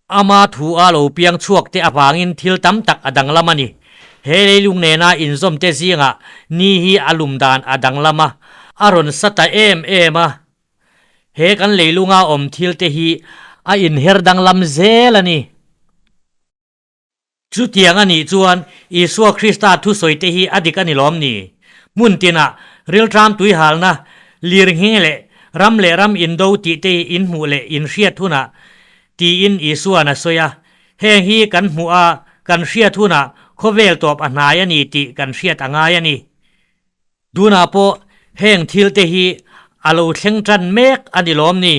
Ama thu a lo piang chhuak te avangin thil tam tak a danglam a ni. He leilung nena inzawm te zingah ni hi a lum dan a danglam a, a rawn sa ta em em a. He kan leilunga awm thil te hi a inher danglam zel a ni. Chutiang a nih chuan Isua Krista thusawite hi a dik a ni lawm ni? Hmun tinah rilṭam tuihalna, lirnghing leh ram leh ram indo tih te hi in hmuh leh in hriat hunah tiin Isua'n a sawi a. Heng hi kan hmuh a, kan hriat hunah khawvel tawp a hnai a ni tih kan hriat a ngai a ni. Tunah pawh heng thilte hi a lo thleng ṭan mek a ni lawm ni?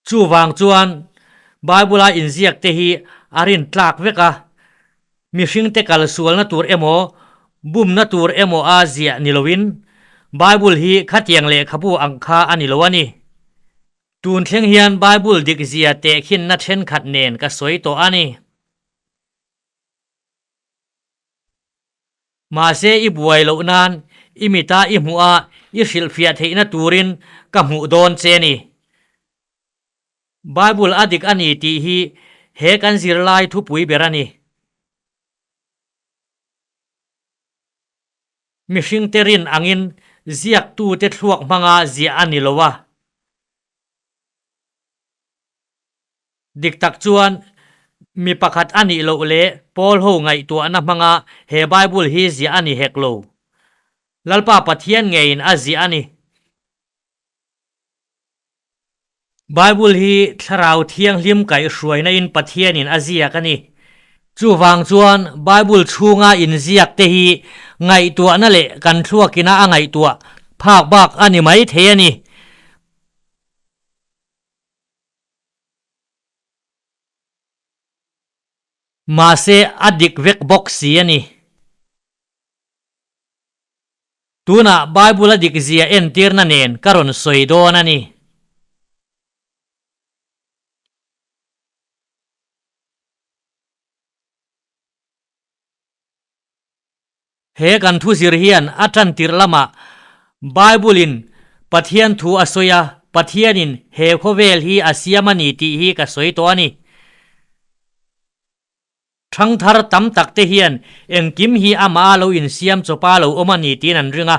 Chuvang chuan Bible-a inziak te hi a rin tlak vek a, mihringte kal sualna tur emaw, bumna tur emaw a ziah ni loin Bible hi khatiang lehkhabu ang kha a ni lo a ni. Tun thleng hian Bible dikzia tehkhinna thenkhat nen ka sawi tawh a ni. Mahse i buai loh nan i mita i hmuh a i hrilhfiah theihna turin ka hmuh dawn che ni. Bible a dik a ni tih hi he kan zirlai thupui ber a ni. Mihringte rin angin ziaktute thluak hmanga ziah a ni lo a. Dik tak chuan, mi pakhat a nih loh leh Paul ho ngaihtuahna hmanga he Bible hi ziah a ni hek lo. Lalpa Pathian ngeiin a ziah a ni. Bible hi Thlarau Thianghlim kaihhruaina in Pathianin a ziak a ni. Chuvang chuan Bible chhunga inziak te hi ngaihtuahna leh kan thluakina a ngaihtuah phak bak a ni mai thei a ni. Mahse a dik vek bawk si a ni. Tunah Bible a dikzia entirna nen ka rawn sawi dawn a ni. He kan thu zir hian a tantirh lamah Bible-in Pathian thu a sawi a, Pathianin he khawvel hi a siam a ni tih hi ka sawi tawh a ni. Thangthar tam tak te hian engkim hi amah lo insiam chawpa lo awm a ni tiin an ring a,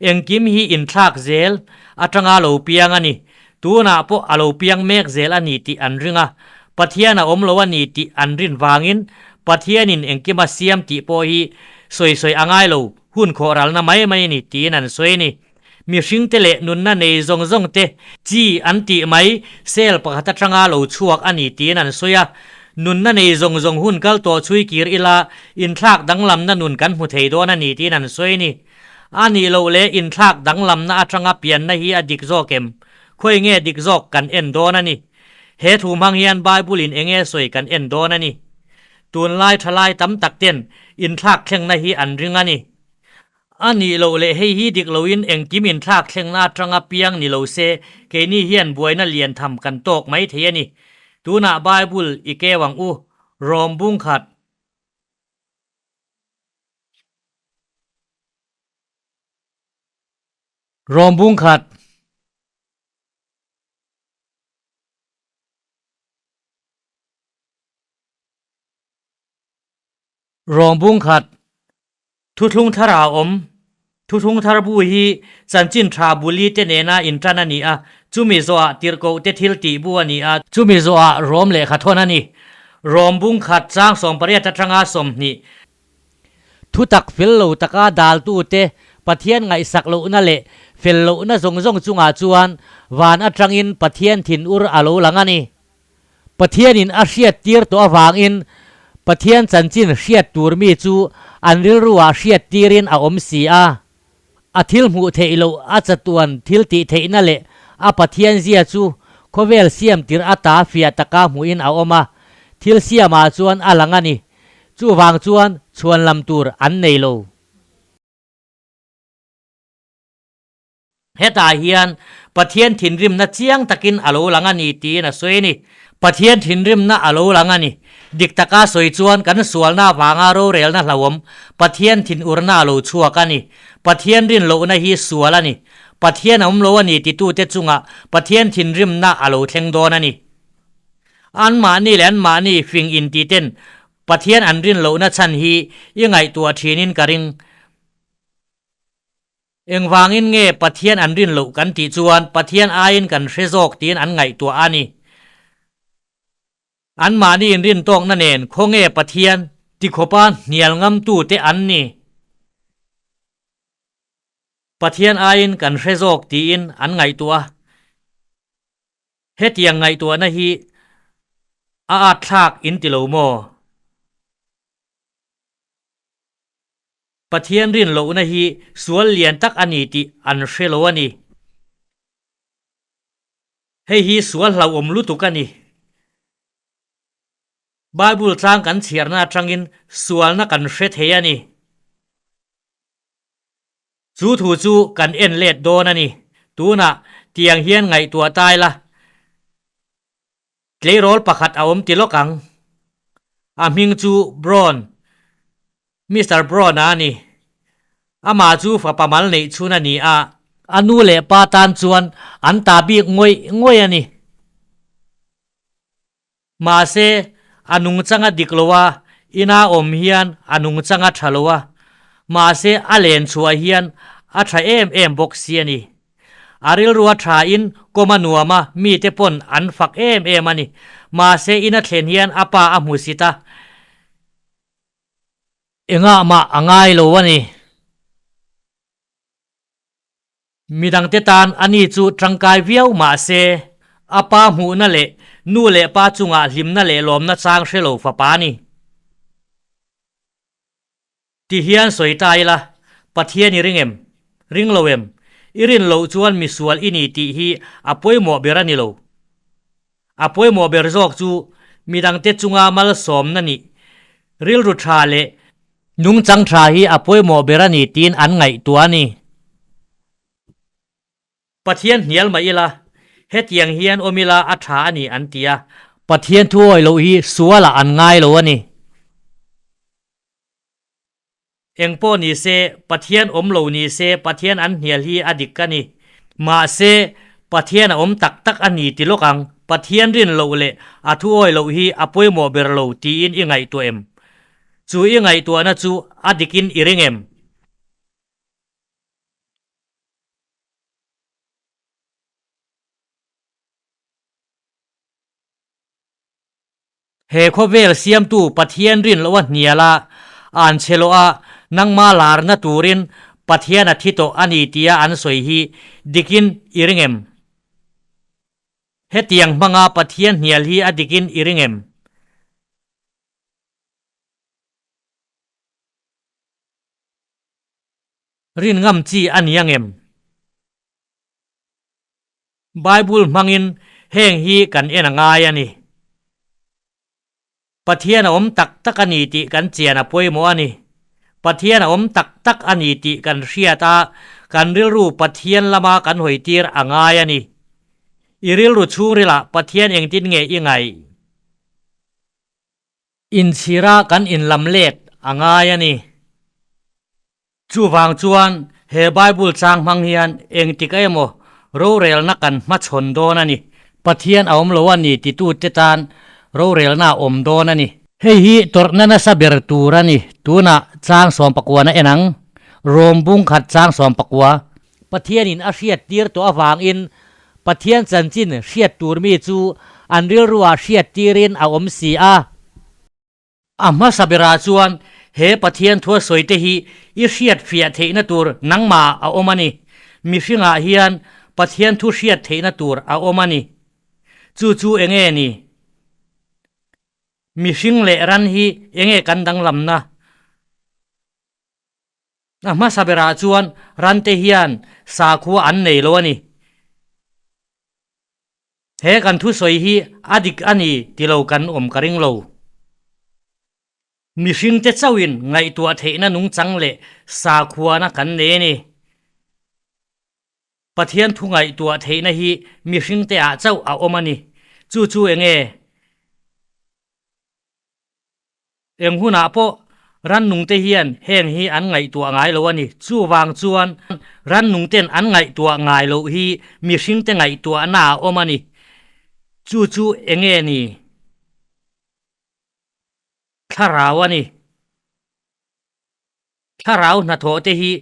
engkim hi inthlak zel atanga lo piang a ni, tunah pawh a lo piang mek zel a ni tih an ring a, Pathian a awm lo a ni tih an rin vangin Pathianin engkim a siam tih pawh hi sawi sawi a ngai lo, hun khawhralna mai mai a ni tiin an sawi a ni. Mihringte leh nunna nei zawng zawng te chi an tih mai cell pakhat atanga lo chhuak a ni tiin an sawi a. Nunna nei zawng zawng hun kal tawh chhui kir ila inthlak danglamna nun kan hmu thei dawn a ni tiin an sawi a ni. A nih loh leh inthlak danglamna atanga pianna hi a dik zawk em? Khawi nge dik zawk kan en dawn a ni. He thu hmang hian Bible in enge sawi kan en dawn a ni. Tunlai thalai tam tak ten inthlak thlengna hi an ring a ni. A nih loh leh hei hi dik loin engkim inthlak thlengna atanga piang ni lo se, keini hian buaina lian tham kan tawk mai thei a ni. Tunah Bible i keu ang u, Rom bung khat. Rom bung khat. Rom bung khat. Thuthlung thar a awm. Thuthlung thar bu hi chanchin tha buli te nena intan a ni a, chumi zawhah tirhkoh te thil tih bu a ni a, chumi zawhah Rom lehkha thawn a ni. Rom bung khat chang 18 atanga 20. Thutak fel lo taka daltute Pathian ngaihsak lohna leh fel lohna zawng zawng chungah chuan van atangin Pathian thinur a lo lang a ni. Pathianin a hriat tir tawh avangin Pathian chanchin hriat tur mi chu an rilruah hriat tirin a awm si a. A thil hmuh theih loh a chatuan thil tih theihna leh a Pathian zia chu khawvel siam tir ata fiah taka hmuhin a awm a, thil siamah chuan a lang a ni. Chuvang chuan chhuanlam tur an nei lo. Hetah hian Pathian thinrimna chiang takin a lo lang a ni tiin a sawi a ni. Pathian thinrimna a lo lang a ni. Dik taka sawi chuan kan sualna avanga rorelna hlauhawm Pathian thinurna a lo chhuak a ni. Pathian rinlohna hi sual a ni. Pathian a awm lo a ni titute chungah Pathian thinrimna a lo thleng dawn a ni. Anmahni leh anmahni fing intiten Pathian an rinlohna chhan hi i ngaihtuah thinin ka ring. Engvangin nge Pathian an rin loh kan tih chuan Pathian aiin kan hre zawk tiin an ngaihtuah a ni. Anmahni inrin tawkna nen khawnge Pathian tikhawpa hnial ngamtute an ni? Pathian aiin kan hre zawk tiin an ngaihtuah a. Hetiang ngaihtuahna hi a atthlak in ti lo maw? Pathian rin lohna hi sual lian tak a ni tih an hre lo a ni. Hei hi sual hlauhawm lutuk a ni. Bible tlang kan chhiarna atangin sualna kan hre thei a ni. Chu thu chu kan en let dawn a ni. Tunah tiang hian ngaihtuah tai la. Tleirawl pakhat a awm ti lawk ang. A hming chu Brown, Mister Brown-a a ni. Amah chu fapa mal neih chhun a ni a. A nu leh pa tan chuan an ta bik ngawih ngawih a ni. Mahse, a nungchang a dik lo a, ina awm hian a nungchang a tha lo a. Mahse, a len chhuah hian a tha em em bawk si a ni. A rilru a tha in kawm a nuam a, mite pawn an fak em em a ni. Mahse in a thlen hian a pa a hmusit a. Engah mah a ngai lo a ni. Midangte tan ani chu tangkai viau mah se, a pa hmuhna leh nu leh pa chungah hlimna leh lawmna chang hre lo fapa a ni. Ti hian sawi ta ila, Pathian i ring em? Ring lo em? I rin loh chuan misual i ni tih hi a pawimawh ber a ni lo. A pawimawh ber zawk chu midangte chunga malsawmna nih, rilru tha leh nungchang tha hi a pawimawh ber a ni tiin an ngaihtuah a ni. Pathian hnial mah ila, hetiang hian awm ila a tha a ni an ti a. Pathian thu awih loh hi sualah an ngai lo a ni. Eng pawh ni se, Pathian awm lo ni se, Pathian an hnial hi a dik a ni. Mahse, Pathian a awm tak tak a ni ti lawk ang. Pathian rin loh leh a thu awi loh hi a pawimawh ber lo tiin i ngaihtuah em? Chu i ngaihtuahna chu a dikin i ring em? He khawvel siamtu Pathian rin loh a hnial a, an chhe loh a, nangma larna turin Pathian a thi tawh a ni tia an sawi hi dikin i ring em? Hetiang hmanga Pathian hnial hi a dikin i ring em? Rin ngam chi a ni ang em? Bible hmangin heng hi kan en a ngai a ni. Pathian a awm tak tak a ni tih kan chian a pawimawh a ni. Pathian a awm tak tak a ni tih kan hriat a, kan rilru Pathian lama kan hawitir a ngai a ni. I rilru chhungrilah Pathian engtin nge i ngaih? Inchhira kan inlam let a ngai a ni. Chuvang chuan he Bible chang hmang hian engtik emaw rorelna kan hmachhawn dawn a ni. Pathian a awm lo a ni titute tan rorelna a awm dawn a ni. Hei hi tawrhna nasa ber tur a ni. Tunah chang sawmpakuana en ang. Rom bung khat chang sawmpakua. Pathianin a hriattir tawh avangin Pathian chanchin hriat tur mi chu an rilruah hriattirin a awm si a. A hmasa berah chuan he Pathian thua sawite hi i hriat fiah theihna tur nangmah a awm a ni. Mihringah hian Pathian thu hriat theihna tur a awm a ni. Chu chu enge ni? Mihring leh ran hi enge kan danglamna? A hmasa berah chuan rante hian sakhua an nei lo a ni. He kan thusawi hi a dik a ni ti lo kan awm ka ring lo. Mihringte chauhin ngaihtuah theihna nungchang leh sakhuana kan nei a ni. Pathian thu ngaihtuah theihna hi mihringte ah chauh a awm a ni. Chu chu enge? Eng hunah pawh rannungte hian heng hi an ngaihtuah ngai lo a ni. Chuvang chuan rannungten an ngaihtuah ngai loh hi mihringte ngaihtuahna a awm a ni. Chu chu enge ni? Thlarau a ni. Thlarau hnathawh te hi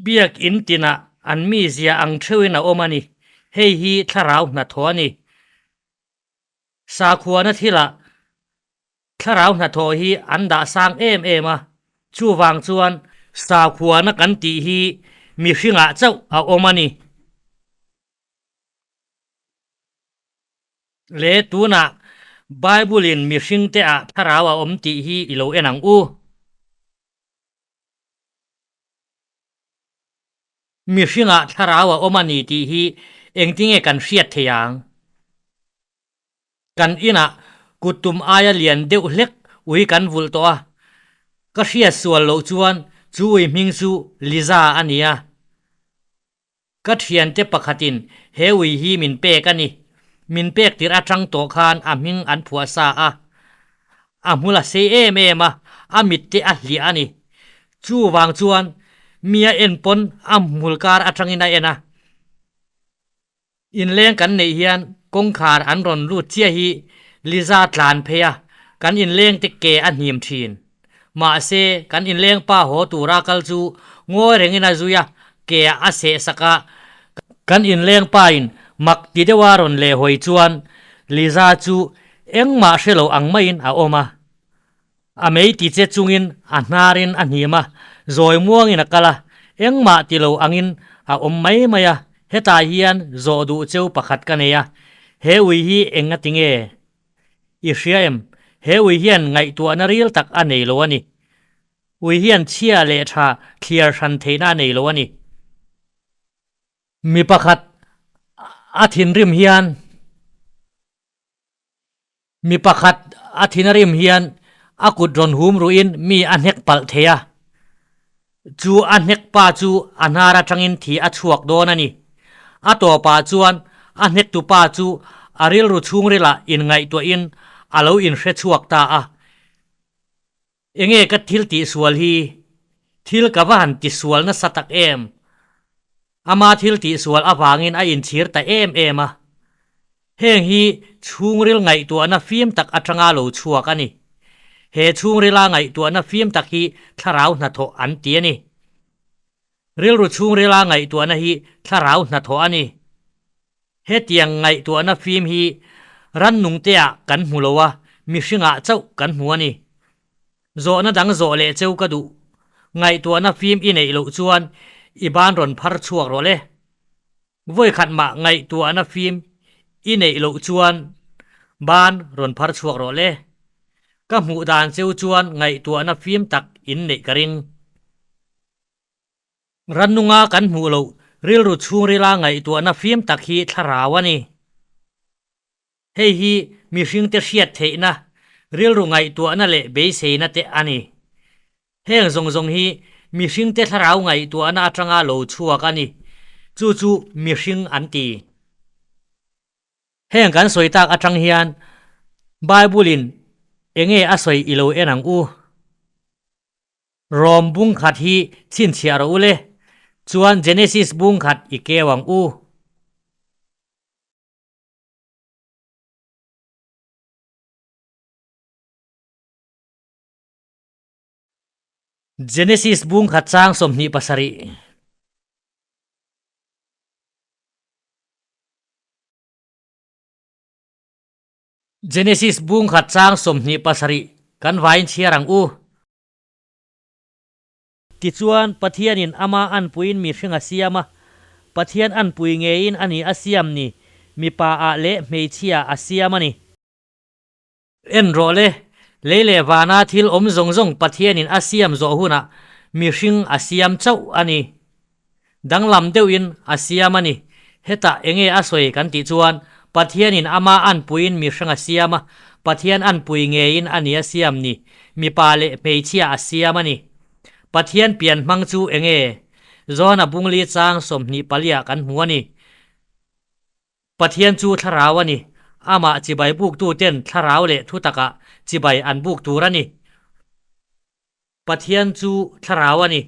biakinn tinah an mizia ang theuhin a awm a ni. Hei hi thlarau hnathawh a ni. Sakhuana thilah thlarau hnathawh hi an dah sang em em a, chuvang chuan sakhuana kan tih hi mihringah chauh a awm a ni. Le tunah Bible-in mihringte ah thlarau a awm tih hi i lo en ang u. Mihringah thlarau a awm a ni tih hi engtinge kan hriat thei ang? Kan inah kuttum aia lian deuh hlek ui kan vulh tawh a, ka hriat sual loh chuan chu ui hming chu Liza a ni a. Ka thiante pakhatin he ui hi min pek a ni. Min pek tirh atang tawh khan a hming an phuah sa a. A hmul a sei em em a, a mit te a hliah a ni. Chuvang chuan mi a en pawn a hmul kar atangin a en a. Inleng kan neih hian kawngkhar an rawn lut chiah hi Liza tlan phei a, kan inleng te ke a hnim thin. Mahse, kan inleng pa haw tura kal chu ngawi rengin a zui a, ke ah a seh sak a. Kan inleng pa in mak ti deuha rawn leh hawi chuan Liza chu engmah hre lo ang maiin a awm a. A mei ti che chungin a hnarin a hnim a, zawi muangin a kal a, engmah ti lo angin a awm mai mai a, hetah hian zawh duh cheu pakhat ka nei a, he ui hi eng a ti nge? I hria em? He ui hian ngaihtuahna ril tak a nei lo a ni. Ui hian chhia leh tha thliar hran theihna a nei lo a ni. Mi pakhat a thinrim hian Mi pakhat a thin a rim hian a kut rawn hum ruhin mi a hnek palh thei a. Chu a hnek pa chu a hnar atangin thi a chhuak dawn a ni. A tawpah chuan a hnektu pa chu a rilru chhungrilah inngaihtuahin a lo inhre chhuak ta a. Enge ka thil tihsual hi? Thil ka va han tisual nasa tak em? Ama thil tihsual avangin a inchhir ta em em a. Heng hi chhungril ngaihtuahna fim tak atanga lo chhuak a ni. He chhungrila ngaihtuahna fim tak hi thlarau hnathawh an ti a ni. Rilru chhungrila ngaihtuahna hi thlarau hnathawh a ni. Hetiang ngaihtuahna fim hi rannungteah kan hmu lo a, mihringah chauh kan hmu a ni. Zawhna dang zawh leh cheu ka duh. Ngaihtuahna fim i neih loh chuan i ban rawn phar chhuak rawh le. Vawikhat mah ngaihtuahna fim i neih loh chuan ban rawn phar chhuak rawh le. Ka hmuh dan cheu chuan ngaihtuahna fim tak in neih ka ring. Rannunga kan hmuh loh rilru chhungrila ngaihtuahna fim tak hi thlarau a ni. Hei hi mihringte hriat theihna, rilru ngaihtuahna leh beiseina te a ni. Heng zawng zawng hi mihringte thlarau ngaihtuahna atanga lo chhuak a ni. Chu chu mihring an ti. Heng kan sawi tak atang hian Bible-in enge a sawi i lo en ang u? Rom bung khat hi chhinchhiah rawh u le, chuan Genesis bung khat i keu ang u. Genesis bung khat chang 27. Genesis bung khat chang 27 kan vain chhiar ang u. Tichuan, Pathianin ama anpuiin mihring a siam a, Pathian anpui ngeiin a ni a siam ni, mipa ah leh hmeichhia a siam a ni. En rawh le, lei leh vana thil awm zawng zawng Pathianin a siam zawh hunah mihring a siam chauh a ni. Danglam deuhin a siam a ni. Hetah enge a sawi kan tih chuan Pathianin ama anpuiin mihring a siam a, Pathian anpui ngeiin a ni a siam ni, mipa leh hmeichhia a siam a ni. Pathian pian hmang chu enge? Johana bungli chang 20 paliah kan hmu a ni. Pathian chu thlarau a ni. Amah chibai buktuten thlarau leh thutakah chibai an buk tur a ni. Pathian chu thlarau a ni.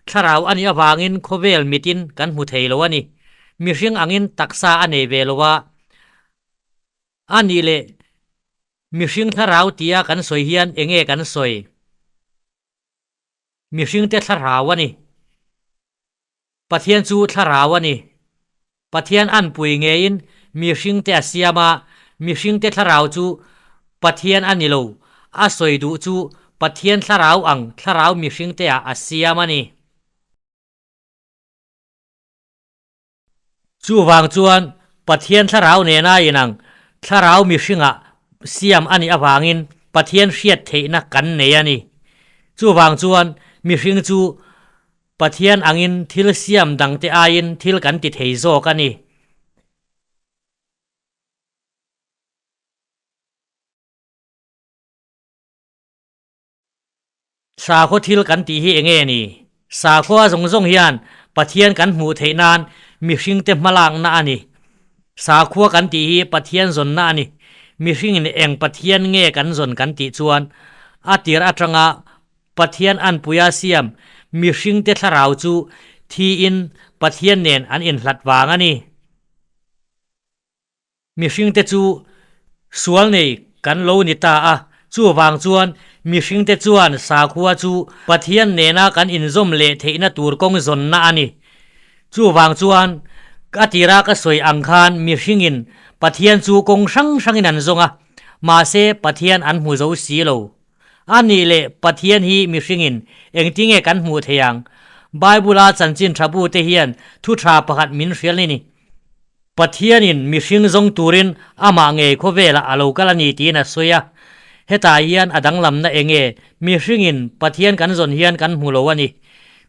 Thlarau a nih avangin khawvel mitin kan hmu thei lo a ni. Mihring angin taksa a nei ve lo a. A nih leh mihring thlarau tia kan sawi hian enge kan sawi? Mihringte thlarau a ni. Pathian chu thlarau a ni. Pathian anpui ngeiin mihringte a siam a, mihringte thlarau chu Pathian a ni lo, a sawi duh chu Pathian thlarau ang thlarau mihringteah a siam a ni. Chuvang chuan Pathian thlarau nena inang thlarau mihringah siam a nih avangin Pathian hriat theihna kan nei a ni. Chuvang chuan mihring chu Pathian angin thil siam dangte aiin thil kan ti thei zawk a ni. Sakhaw thil kan tih hi enge ni? Sakhua zawng zawng hian Pathian kan hmuh theih nan mihringte hmalakna a ni. Sakhua kan tih hi Pathian zawnna a ni. Mihringin eng Pathian nge kan zawn kan tih chuan a tir atanga Pathian anpuia siam mihringte thlarau chu thiin Pathian nen an inhlat vang a ni. Mihringte chu sual nei kan lo ni ta a, chuvang chuan mihringte chuan sakhua chu Pathian nena kan inzawm leh theihna tur kawng zawnna a ni. Chuvang chuan A tira ka sawi ang khan mihringin Pathian chu kawng hrang hrangin an zawng a, mahse Pathian an hmu zo si lo. A nih leh Pathian hi mihringin engtinge kan hmuh thei ang? Bible-a chanchin tha bute hian thu tha pakhat min hrial a ni. Pathianin mihring zawng turin amah ngei khawvelah a lo kal a ni tiin a sawi a. Hetah hian a danglamna enge? Mihringin Pathian kan zawn hian kan hmu lo a ni.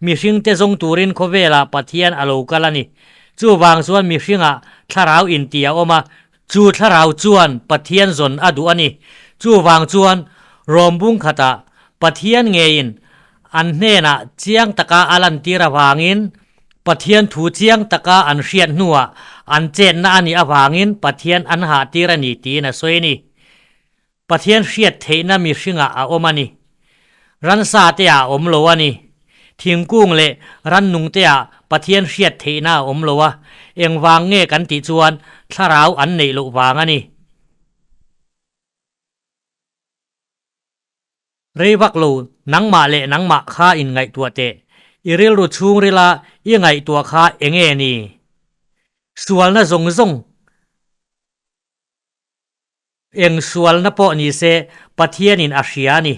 Mihringte zawng turin khawvelah Pathian a lo kal a ni. Chuvang chuan mihringah thlarau inti a awm a, chu thlarau chuan Pathian zawn a duh a ni. Chuvang chuan Rom bung khatah Pathian ngeiin an hnenah chiang taka a lantir avangin Pathian thu chiang taka an hriat hnuah an chetna a nih avangin Pathian an hahtir a ni tiin a sawi a ni. Pathian hriat theihna mihringah a awm a ni. Ransa teah a awm lo a ni. Thingkung leh rannung teah Pathian hriat theihna a awm lo a, engvang nge kan tih chuan thlarau an neih loh vang a ni. Rei vak lo, nangmah leh nangmah kha in ngaihtuah teh. I rilru chhungrila i ngaihtuah kha enge ni? Sualna zawng zawng, eng sualna pawh ni se Pathianin a hria a ni.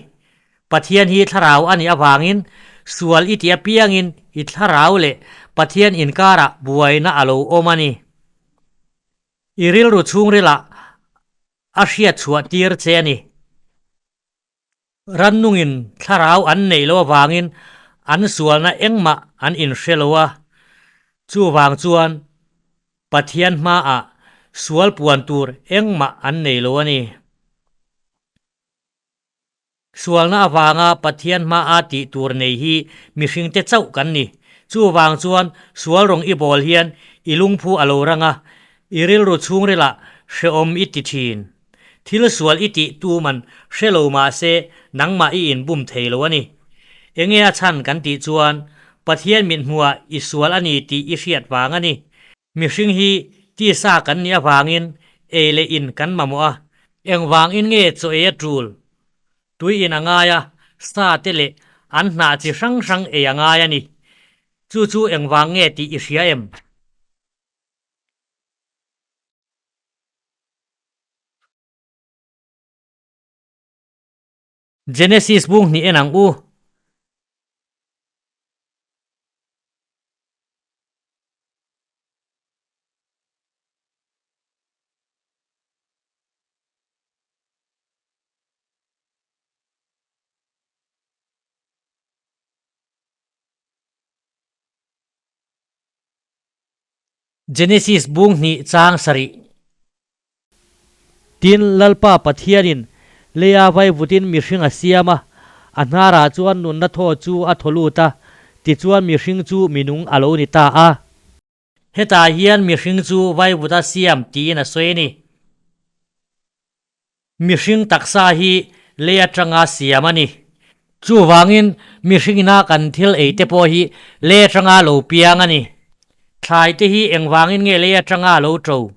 Pathian hi thlarau a nih avangin sual i tih apiangin i thlarau leh Pathian inkarah buaina a lo awm a ni. I rilru chhungrilah a hriat chhuah tir che a ni. Rannungin thlarau an neih loh avangin an sualna engmah an inhre lo a, chuvang chuan Pathian hmaah sual puan tur engmah an nei lo a ni. Sualna avanga Pathian hmaa tih tur nei hi mihringte chauh kan ni. Chuvang chuan sual rawng i bawl hian i lungphu a lo rang a, i rilru chhungrilah hrehawm i ti thin. Thil sual i tih tuman hre lo mah se nangmah i inbum thei lo a ni. Enge a chhan kan tih chuan Pathian mithmuhah i sual a ni tih i hriat vang a ni. Mihring hi tisa kan nih avangin ei leh in kan mamawh a, engvangin nge chaw ei a tul? Tui in a ngai a, sa te leh an hnah chi hrang hrang ei a ngai a ni. Chu chu engvang nge tih i hria em? Genesis bung hnih en ang u. Genesis bung hnih chang sarih. Tin, Lalpa Pathianin leia vaivutin mihring a siam a, a hnarah chuan nunna thaw chu a thaw lut a, tichuan mihring chu minung a lo ni ta a. Hetah hian mihring chu vaivut a siam tiin a sawi a ni. Mihring taksa hi lei atanga siam a ni. Chuvangin mihringina kan thil ei te pawh hi lei atanga lo piang a ni. Thlai te hi engvangin nge lei atanga lo to?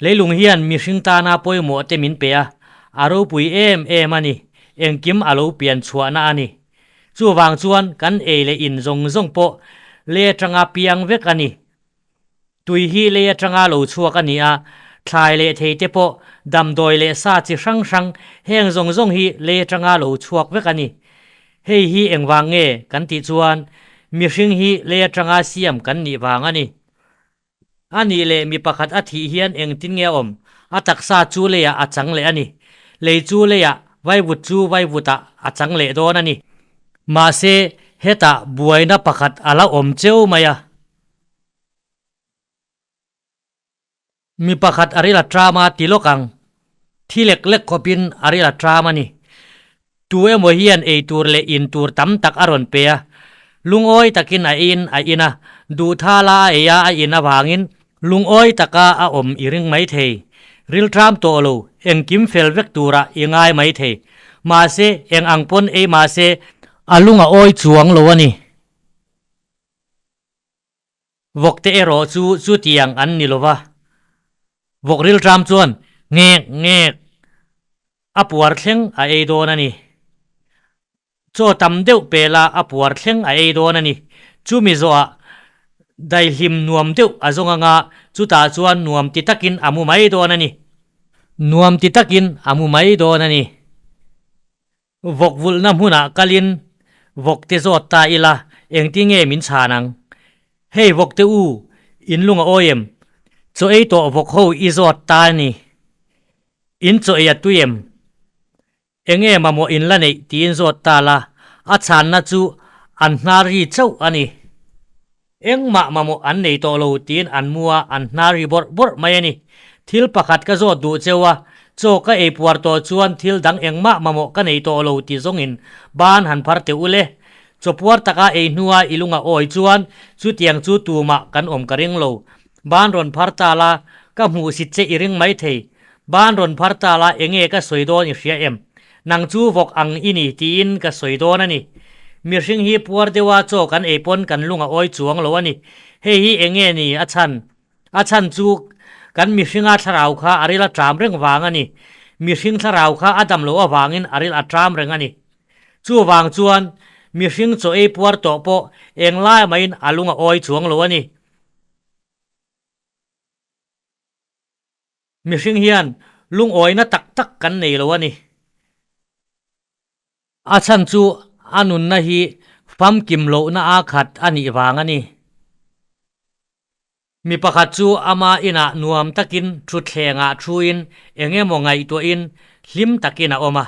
Leilung hian mihring tana pawimawh te min pe a, a ropui em em a ni, engkim a lo pian chhuahna a ni. Chuvang chuan kan ei leh in zawng zawng pawh lei atanga piang vek a ni. Tui hi lei atanga lo chhuak a ni a, thlai leh thei te pawh damdawi leh sa chi hrang hrang heng zawng zawng hi lei atanga lo chhuak vek a ni. Hei hi engvang nge kan tih chuan mihring hi lei atanga siam kan nih vang a ni. A nih leh mi pakhat a thih hian engtin nge a awm? A taksa chu leiah a chang leh a ni. Lei chu leiah, vaivut chu vaivutah a chang leh dawn a ni. Mahse, hetah buaina pakhat a la awm cheu mai a. Mi pakhat a ril a ṭam a ti lawk ang. Thi lek lek khawpin a ril a ṭam a ni. Tu emaw hian ei tur leh in tur tam tak a rawn pe a. Lungawi takin a eiin a in a, duhthala a ei a a in avangin lungawi taka a awm i ring mai thei. Ril ṭam tawh lo, engkim fel vek turah i ngai mai thei. Mahse, eng ang pawn ei mahse, a lung a awi chuang lo a ni. Vawkte erawh chu chutiang an ni lova, vawk rilṭam chuan ngek ngek a puar thleng a ei dawn a ni. Chaw tam deuh pela a puar thleng a ei dawn a ni. Chumi zawhah Daihlim nuam deuh a zawng anga chutah chuan nuam ti takin a mu mai dawn a ni. Nuam ti takin a mu mai dawn a ni. Vawk vulhna hmunah kalin vawk te zawt ta ila engti nge min chhan ang? Hei vawk te u, in lung a awi em? Chaw ei tawh vawk ho i zawt ta a ni. In chaw ei a tui em? Enge mamawh in la neih tiin zawt ta la, a chhanna chu an hnar ri chauh a ni. Engmah mamawh an nei tawh lo tiin an mu a, an hnar ri bawrh bawrh mai a ni. Thil pakhat ka zawt duh cheu a, chaw ka ei puar tawh chuan thil dang engmah mamawh ka nei tawh lo ti zawngin ban han phar teh u le. Chaw puar taka ei hnua i lunga awi chuan chutiang chu tumah kan awm ka ring lo. Ban rawn phar ta la, ka hmuhsit che i ring maithei. Ban rawn phar ta la enge ka sawi dawn i hria em? Nang chu vawk ang i ni tiin ka sawi dawn a ni. Mihring hi puar deuha chaw kan ei pawn kan lung a awi chuang lo a ni. Hei hi enge ni a chhan? A chhan chu kan mihringa thlarau kha a ril a ṭam reng vang a ni. Mihring thlarau kha a dam loh avangin a ril a ṭam reng a ni. Chuvang chuan mihring chaw ei puar tawh pawh englai maiin a lung a awi chuang lo a ni. Mihring hian lungawina tak tak kan nei lo a ni. A chhan chu a nunna hi famkim lohna a khat a nih vang a ni. Mi pakhat chu ama inah nuam takin thutthlengah thuin eng emaw ngaihtuahin hlim takin a awm a.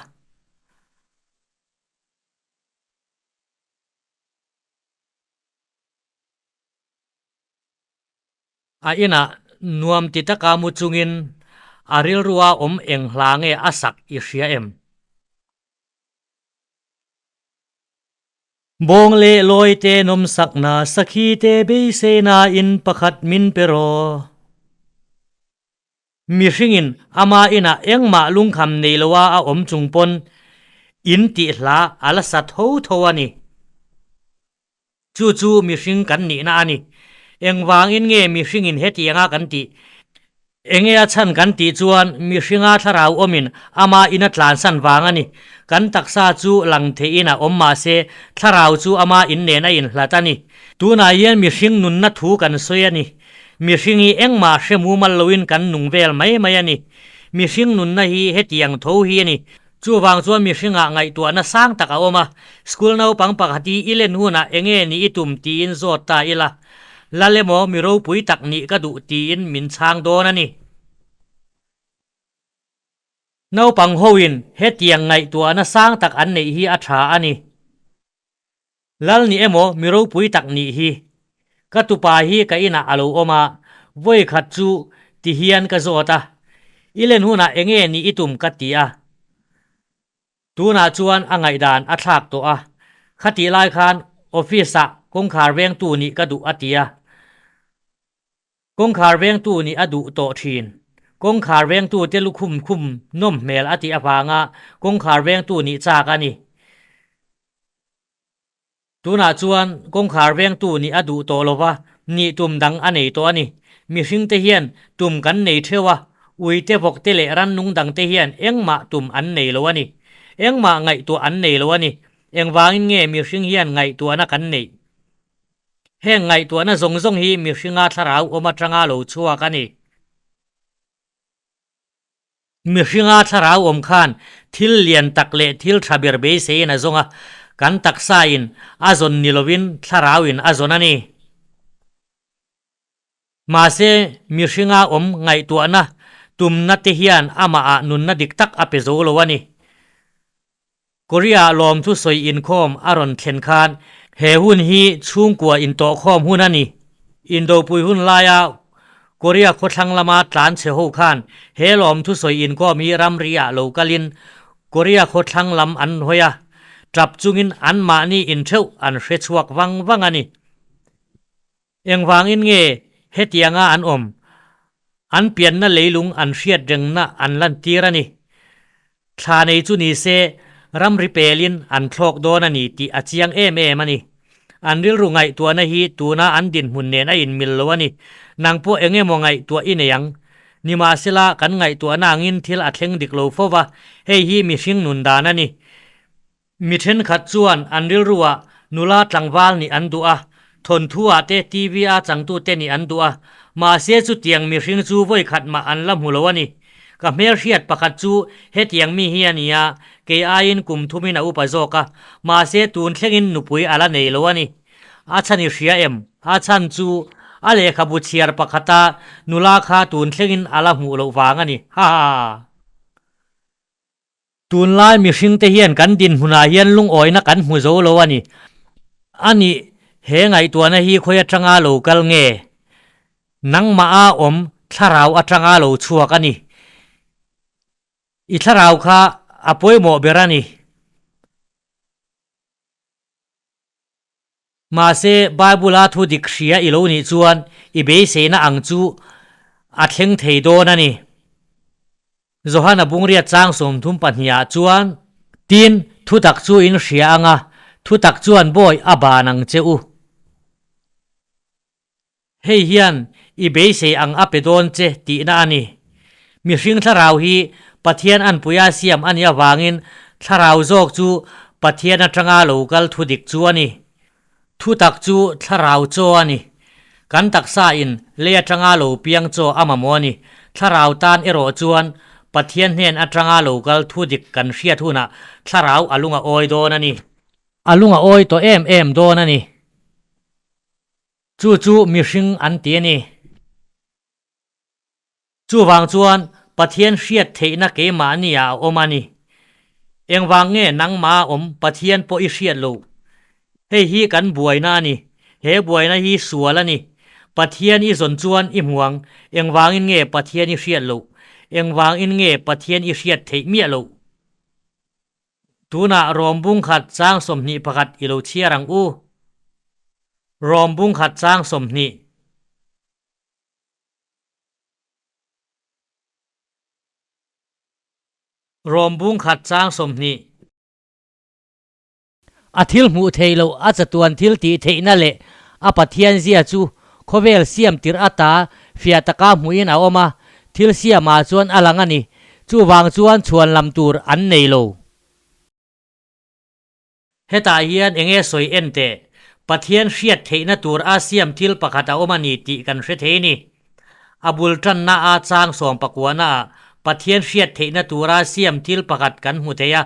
A inah nuam ti taka mu chungin a rilrua awm eng hla nge a sak i hria em? Bawng leh lawi te nawmsakna sakhi te beiseina in pakhat min pe rawh. Mihringin ama inah engmah lungkham nei loa a awm chung pawn in tih hla a la sa tho tho a ni. Chu chu mihring kan nihna a ni. Engvangin nge mihringin hetianga kan tih? Enge a chhan kan tih chuan mihringa thlarau awmin ama ina tlansan vang a ni. Kan taksa chu lang theihin a awm mahse thlarau chu ama in nen a inhlat a ni. Tunah hian mihring nunna thu kan sawi a ni. Mihring hi engmah hre mumal loin kan nung vel mai mai a ni. Mihring nunna hi hetiang tho hi a ni. Chuvang chuan mihringah ngaihtuahna sang tak a awm a, school naupang pakhat hi i len hunah enge nih i tum tiin zawt ta ila, Lal emaw mi ropui tak nih ka duh tiin min chhang dawn a ni. Naupang hoin hetiang ngaihtuahna sang tak an neih hi a tha a ni. Lal nih emaw mi ropui tak nih hi. Ka tupa hi ka inah a lo awm a, vawi khat chu ti hian ka zawt a, I len hunah enge nih i tum ka ti a. Tunah chuan a ngaihdan a thlak tawh a, khatih lai khan office ah kawngkhar vengtu nih ka duh a ti a. Kawngkhar vengtu nih a duh tawh thin. Kawngkhar vengtu te lukhum khum nawm hmel a tih avanga kawngkhar vengtu nih chak a ni. Tunah chuan kawngkhar vengtu nih a duh tawh lova, nih tum dang a nei tawh a ni. Mihring te hian tum kan nei theuh a, ui te vawk te leh rannung dang te hian engmah tum an nei lo a ni. Engmah ngaihtuah an nei lo a ni. Engvangin nge mihring hian ngaihtuahna kan neih? Heng ngaihtuahna zawng zawng hi mihringa thlarau awm atanga lo chhuak a ni. Mihringa thlarau awm khan thil lian tak leh thil tha ber beiseiin a zawng a, kan taksain a zawn ni lovin thlarauin a zawn a ni. Mahse, mihringa awm ngaihtuahna tumna te hian amahah nunna dik tak a pe zo lo a ni. Korea lawmthu sawi inkhawm a rawn thlen khan he hun hi chhungkua intawhkhawm hun a ni. Indopui hun laia Korea khawthlang lama tlan chhe ho khan he lawmthu sawi inkhawm hi ramri ah lo kalin Korea khawthlang lam an hawi a, tap chungin anmahni intheuh an hre chhuak vang vang a ni. Engvangin nge hetianga an awm? An pianna leilung an hriat rengna an lantir a ni. Thla nei chu ni se, ramri pelin an thlawk dawn a ni tih a chiang em em a ni. An rilru ngaihtuahna hi tuna an dinhmun nen a inmil lo a ni. Nang pawh eng emaw ngaihtuah i nei ang. Nimahsela, kan ngaihtuahna angin thil a thleng dik lo fo va, hei hi mihring nun dan a ni. Mi thenkhat chuan an rilruah nula tlangval nih an duh a, Thawnthu ah te TV a changtu te nih an duh a, mahse chutiang mihring chu vawi khat mah an la hmu lo a ni. Ka hmelhriat pakhat chu hetiang mi hi a ni a, kei aiin kum thumin a upa zawk a, mahse tun thlengin nupui a la nei lo a ni. A chhan i hria em? A chhan chu a lehkhabu chhiar pakhata nula kha tun thlengin a la hmuh loh vang a ni. Ha ha ha. Tunlai mihringte hian kan dinhmunah hian lungawina kan hmu zo lo a ni. A nih, he ngaihtuahna hi khawi atanga lo kal nge? Nangmah a awm thlarau atanga lo chhuak a ni. I thlarau kha a pawimawh ber a ni. Mahse, Bible-a thu dik hria i lo nih chuan i beiseina ang chu a thleng thei dawn a ni. Johana Bungriat chang 32 ah chuan, Tin, thutak chu in hria ang a, thutak chuan bawi a ban ang che u. Hei hian i beisei ang a pe dawn che tihna a ni. Mihring thlarau hi Pathian anpuia siam a nih avangin thlarau zawk chu Pathian atanga lo kal thu dik chu a ni. Thutak chu thlarau chaw a ni. Kan taksa in lei atanga lo piang chaw a mamawh a ni. Thlarau tan erawh chuan Pathian hnen atanga lo kal thu dik kan hriat hunah thlarau a lung a awi dawn a ni. A lung a awi tawh em em dawn a ni. Chu chu mihring an ti a ni. Chuvang chuan Pathian hriat theihna keimahni ah a awm a ni. Engvang nge nangmah a awm Pathian pawh i hriat loh? Hei hi kan buaina a ni. He buaina hi sual a ni. Pathian i zawn chuan i hmu ang. Engvangin nge Pathian i hriat loh? Engvangin nge Pathian i hriat theih miah loh? Tunah Rom bungkhat chang 21 i lo chhiar ang u. Rom bungkhat chang 20. Rom bungkhat chang 20. A thil hmuh theih loh a chatuan thil tih theihna leh a Pathian zia chu khawvel siam tirh ata fiah taka hmuhin a awm a, thil siamah chuan a lang a ni. Chuvang chuan chhuan lam tur an nei lo. Hetah hian eng nge sawi en teh? Pathian hriat theihna tur a siam thil pakhat a awm a ni tih kan hre thei ni. A bul tanna a chang sawmpakuahna ah Pathian hriat theihna tura siam thil pakhat kan hmu thei a,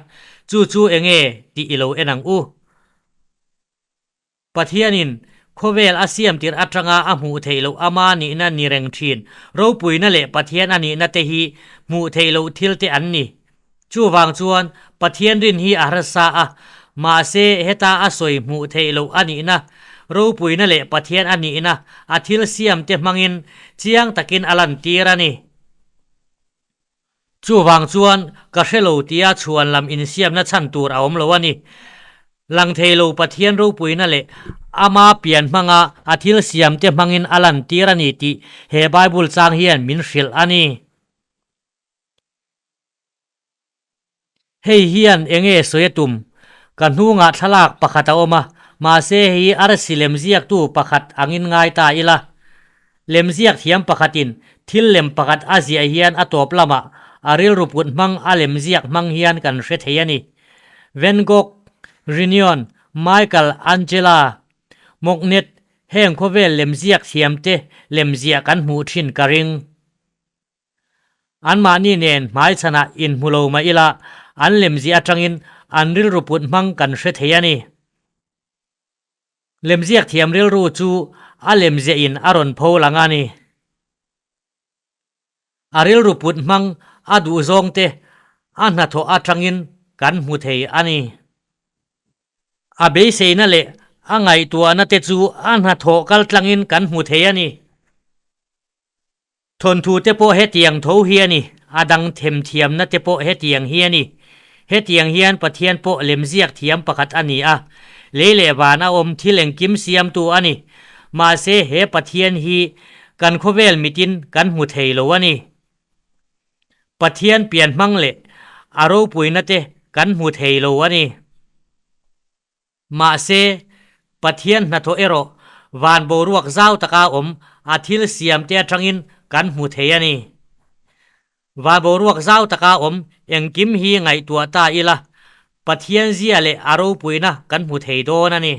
chu chu eng nge tih i lo en ang u. Pathianin khawvel a siamtir atanga a hmuh theih loh ama nihna ni reng thin. Ropuina leh Pathian a nihna te hi hmuh theih loh thil te an ni. Chuvang chuan Pathian rin hi a harsa a, mahse heta a sawi hmuh theih loh a nihna, ropuina leh Pathian a nihna a thil siam te hmangin chiang takin a lantir a ni. Chuvang chuan ka hre lo tia chhuan lam insiamna chhan tur a awm lo a ni. Lang thei lo Pathian ropuina leh ama pian hmanga a thil siamte hmangin a lantir a ni tih he Bible chang hian min hrilh a ni. Hei hian enge sawi a tum? Ka hnungah thlalak pakhat a awm a, mahse hei hi arsi lemziaktu pakhat angin ngai ta ila. Lemziak thiam pakhatin thil lem pakhat a ziah hian a tawp lamah a rilru put hmang a lemziak hmang hian kan hre thei a ni. Van Gogh, Renion, Michael Angela, Mognet heng khawvel lemziak thiamte lemziah kan hmuh thin ka ring. Anmahni nen hmaichhanah inhmu lo mah ila, an lemziah atangin an rilru put hmang kan hre thei a ni. Lemziak thiam rilru chu a lemziahin a rawn pho lang a ni. A rilru put hmang a duhzawng te a hnathawh atangin kan hmu thei a ni. A beiseina leh a ngaihtuahna te chu a hnathawh kaltlangin kan hmu thei a ni. Thawnthu te pawh hetiang tho hi a ni, a dang themthiamna te pawh hetiang hi a ni. Hetiang hian Pathian pawh lemziak thiam pakhat a ni a, lei leh van a awm thil engkim siamtu a ni. Mahse he Pathian hi kan khawvel mitin kan hmu thei lo a ni. Pathian pian hmang leh a ropuina te kan hmu thei lo a ni. Mahse, Pathian hnathawh erawh van boruak zau taka awm a thil siamte atangin kan hmu thei a ni. Van boruak zau taka awm engkim hi ngaihtuah ta ila, Pathian zia leh a ropuina kan hmu thei dawn a ni.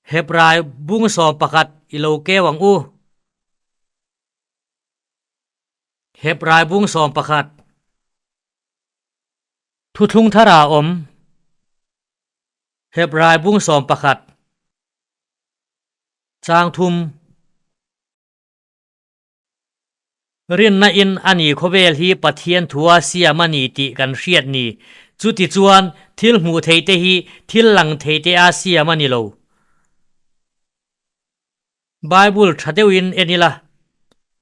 Hebrai bung 11 i lo keu ang u. Hebrai bung 11. Thuthlung thar ah awm. Hebrai bung 11. Chang thum. Rinna in a ni khawvel hi Pathian thua siam a ni tih kan hriat ni. Chuti chuan thil hmuh theih te hi thil lang thei te a siam a ni lo. Bible tha deuhin en ila.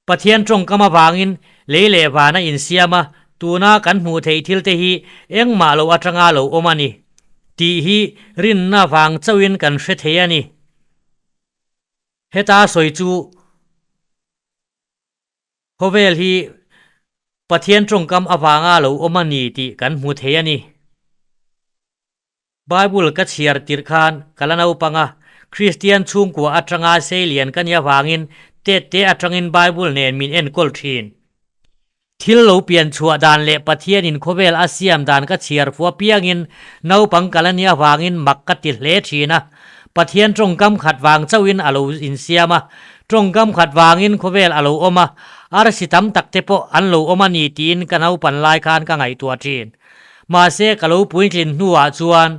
Pathian tawngkam avangin lei leh van a insiam a, tuna kan hmuh theih thil te hi engmah lo atanga lo awm a ni tih hi rinna vang chauhin kan hre thei a ni. Heta sawi chu khawvel hi Pathian tawngkam avanga lo awm a ni tih kan hmu thei a ni. Bible ka chhiar tirh khan ka la naupang a, Kristian chhungkua atanga seilian ka nih avangin tette atangin Bible nen min enkawl thin. Thil lo pian chhuah dan leh Pathianin khawvel a siam dan ka chhiar fua piangin naupang ka la nih avangin mak ka ti hle thin a. Pathian tawngkam khat vang chauhin a lo insiam a, tawngkam khat vangin khawvel a lo awm a, arsi tam tak te pawh an lo awm a ni tiin ka naupan lai khan ka ngaihtuah thin. Mahse ka lo puitlin hnuah chuan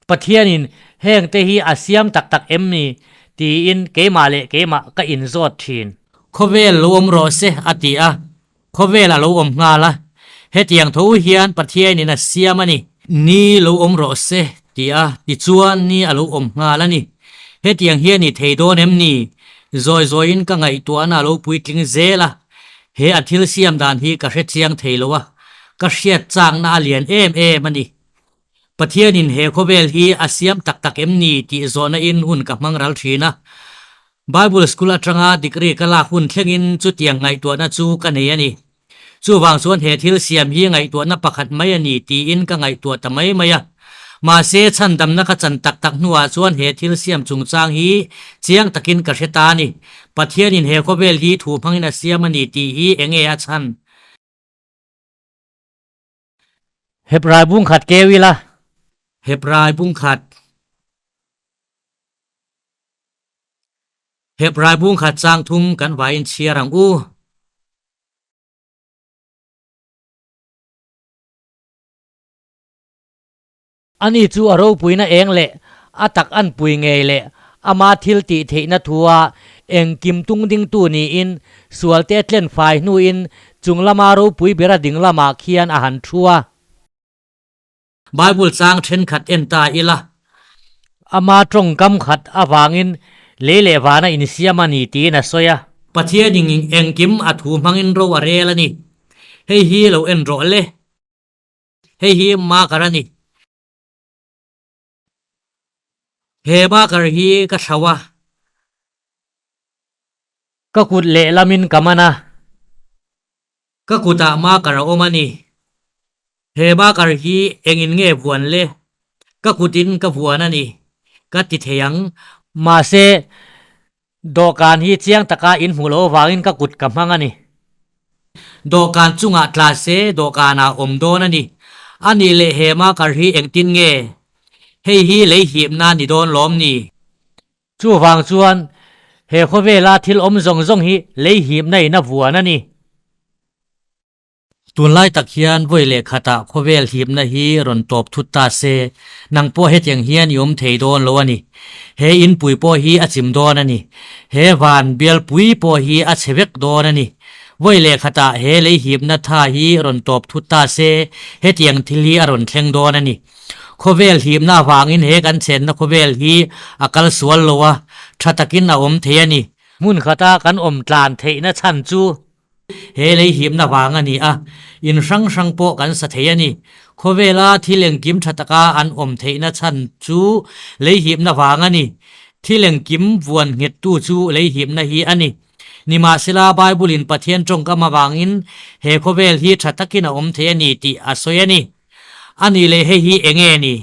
Pathianin heng te hi a siam tak tak em ni? tiin keimah leh keimah ka inzawt thin. Khawvel lo awm rawh se a ti a, khawvel a lo awm nghal a, hetiang tho hian Pathianin a siam a ni. Ni lo awm rawh se ti a, tichuan ni a lo awm nghal a ni. Hetiang hian i thei dawn em ni? Zawi zawiin ka ngaihtuahna a lo puitling zel a, he a thil siam dan hi ka hre chiang thei lo a, ka hriat chakna a lian em em a ni. Pathianin he khawvel hi a siam tak tak em ni tih zawhna in hun ka hmang ral thin a. Bible School atanga degree ka lak hun thlengin chutiang ngaihtuahna chu ka nei a ni. Chuvang chuan he thil siam hi ngaihtuahna pakhat mai a ni tiin ka ngaihtuah ta mai mai a. Mahse chhandamna ka chan tak tak hnuah chuan he thil siam chungchang hi chiang takin ka hre ta a ni. Pathianin he khawvel hi thu hmangin a siam a ni tih hi enge a chhan? Hebrai bung khat keu ila. Hebrai bung khat. Hebrai bung khat chang thum kan vaiin chhiar ang u. Ani chu a ropuina eng leh a tak an pui ngei leh ama thil tih theihna thua engkim tung dingtu niin sualte tlen fai hnuin chung lama ropui bera ding lamah khian a han thu a. Bible chang thenkhat en ta ila. Ama tawngkam khat avangin lei leh vana insiam a ni tiin a sawi a. Pathianin engkim a thu hmangin ro a rel a ni. Hei hi lo en rawh le. Hei hi marker a ni. He marker hi ka thlau a. Ka kut lehlamin ka man a. Ka kutah marker a awm a ni. He marker hi engin nge vuan le? Ka kutin ka vuan a ni. Ka ti thei ang. Mahse, Dawhkan hi chiang taka in hmuh loh avangin ka kut ka hmang a ni. Dawhkan chungah tla se dawhkanah awm dawn a ni. A nih leh he marker hi engtin nge? Hei hi lei hipna ni dawn lawm ni? Chuvang chuan he khawvela thil awm zawng zawng hi lei hipna in a vuan a ni. Tunlai tak hian vawi leh khatah khawvel hipna hi rawn tawp thut ta se, nang pawh hetiang hian i awm thei dawn lo a ni. He inpui pawh hi a chim dawn a ni. He van bialpui pawh hi a chhe vek dawn a ni. Vawi leh khatah he lei hipna tha hi rawn tawp thut ta se, hetiang thil hi a rawn thleng dawn a ni. Khawvel hipna avangin he kan chenna khawvel hi a kal sual lo a, tha takin a awm thei a ni. Hmun khata kan awm tlan theihna chhan chu He lei himna vang a ni a, in hrang hrang pawh kan sa thei a ni. Khawvela thil engkim tha taka an awm theihna chhan chu lei himna vang a ni. Thil engkim vuan nghettu chu lei himna hi a ni. Nimahsela, Bible-in Pathian tawngkam avangin he khawvel hi tha takin a awm thei a ni tih a sawi a ni. A nih leh hei hi enge ni?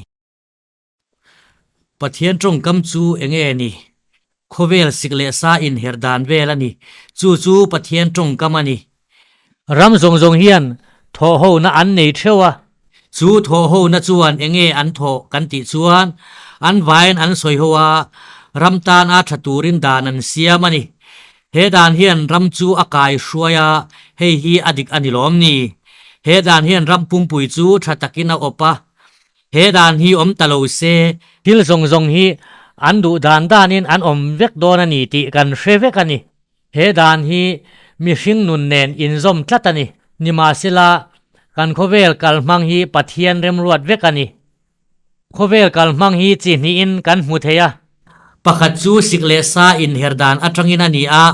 Pathian tawngkam chu enge ni? Khawvel sik leh sa inher dan vel a ni. Chu chu Pathian tawngkam a ni. Ram zawng zawng hian thawhhona an nei theuh a. Chu thawhhona chuan enge an thawh kan tih chuan an vaiin an sawi ho a. Ram tan a tha turin dan an siam a ni. He dan hian ram chu a kai hruai a, hei hi a dik a ni lawm ni? He dan hian ram pumpui chu tha takin a awp a. He dan hi awm ta lo se. Thil zawng zawng hi an duh dan danin an awm vek dawn a ni tih kan hre vek a ni. He dan hi mihring nun nen inzawm tlat a ni. Nimahsela, kan khawvel kalhmang hi Pathian remruat vek a ni. Khawvel kalhmang hi chi hnihin kan hmu thei a. Pakhat chu sik leh sa inher dan atangin a ni a,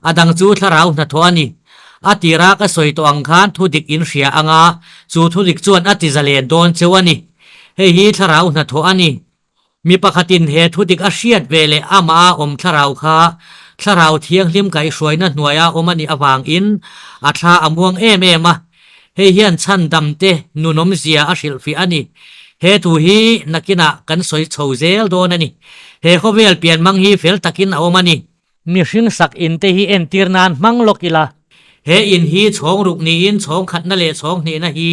a dang chu thlarau hnathawh a ni. A tira ka sawi tawh ang khan thudik in hria ang a, chu thudik chuan a ti zalen dawn cheu a ni. Hei hi thlarau hnathawh a ni. Mi pakhatin he thudik a hriat ve leh amah a awm thlarau kha thlarau thianghlim kaihhruaina hnuaia awm a nih avangin a thla a muang em em a. Hei hian chhandamte nunawmzia a hrilhfiah a ni. He thu hi nakinah kan sawi chho zel dawn a ni. He khawvel pianhmang hi fel takin a awm a ni. Mihring sak inte hi entir nan hmang lawk ila. He in hi chhawng ruk niin chhawng khatna leh chhawng hnihna hi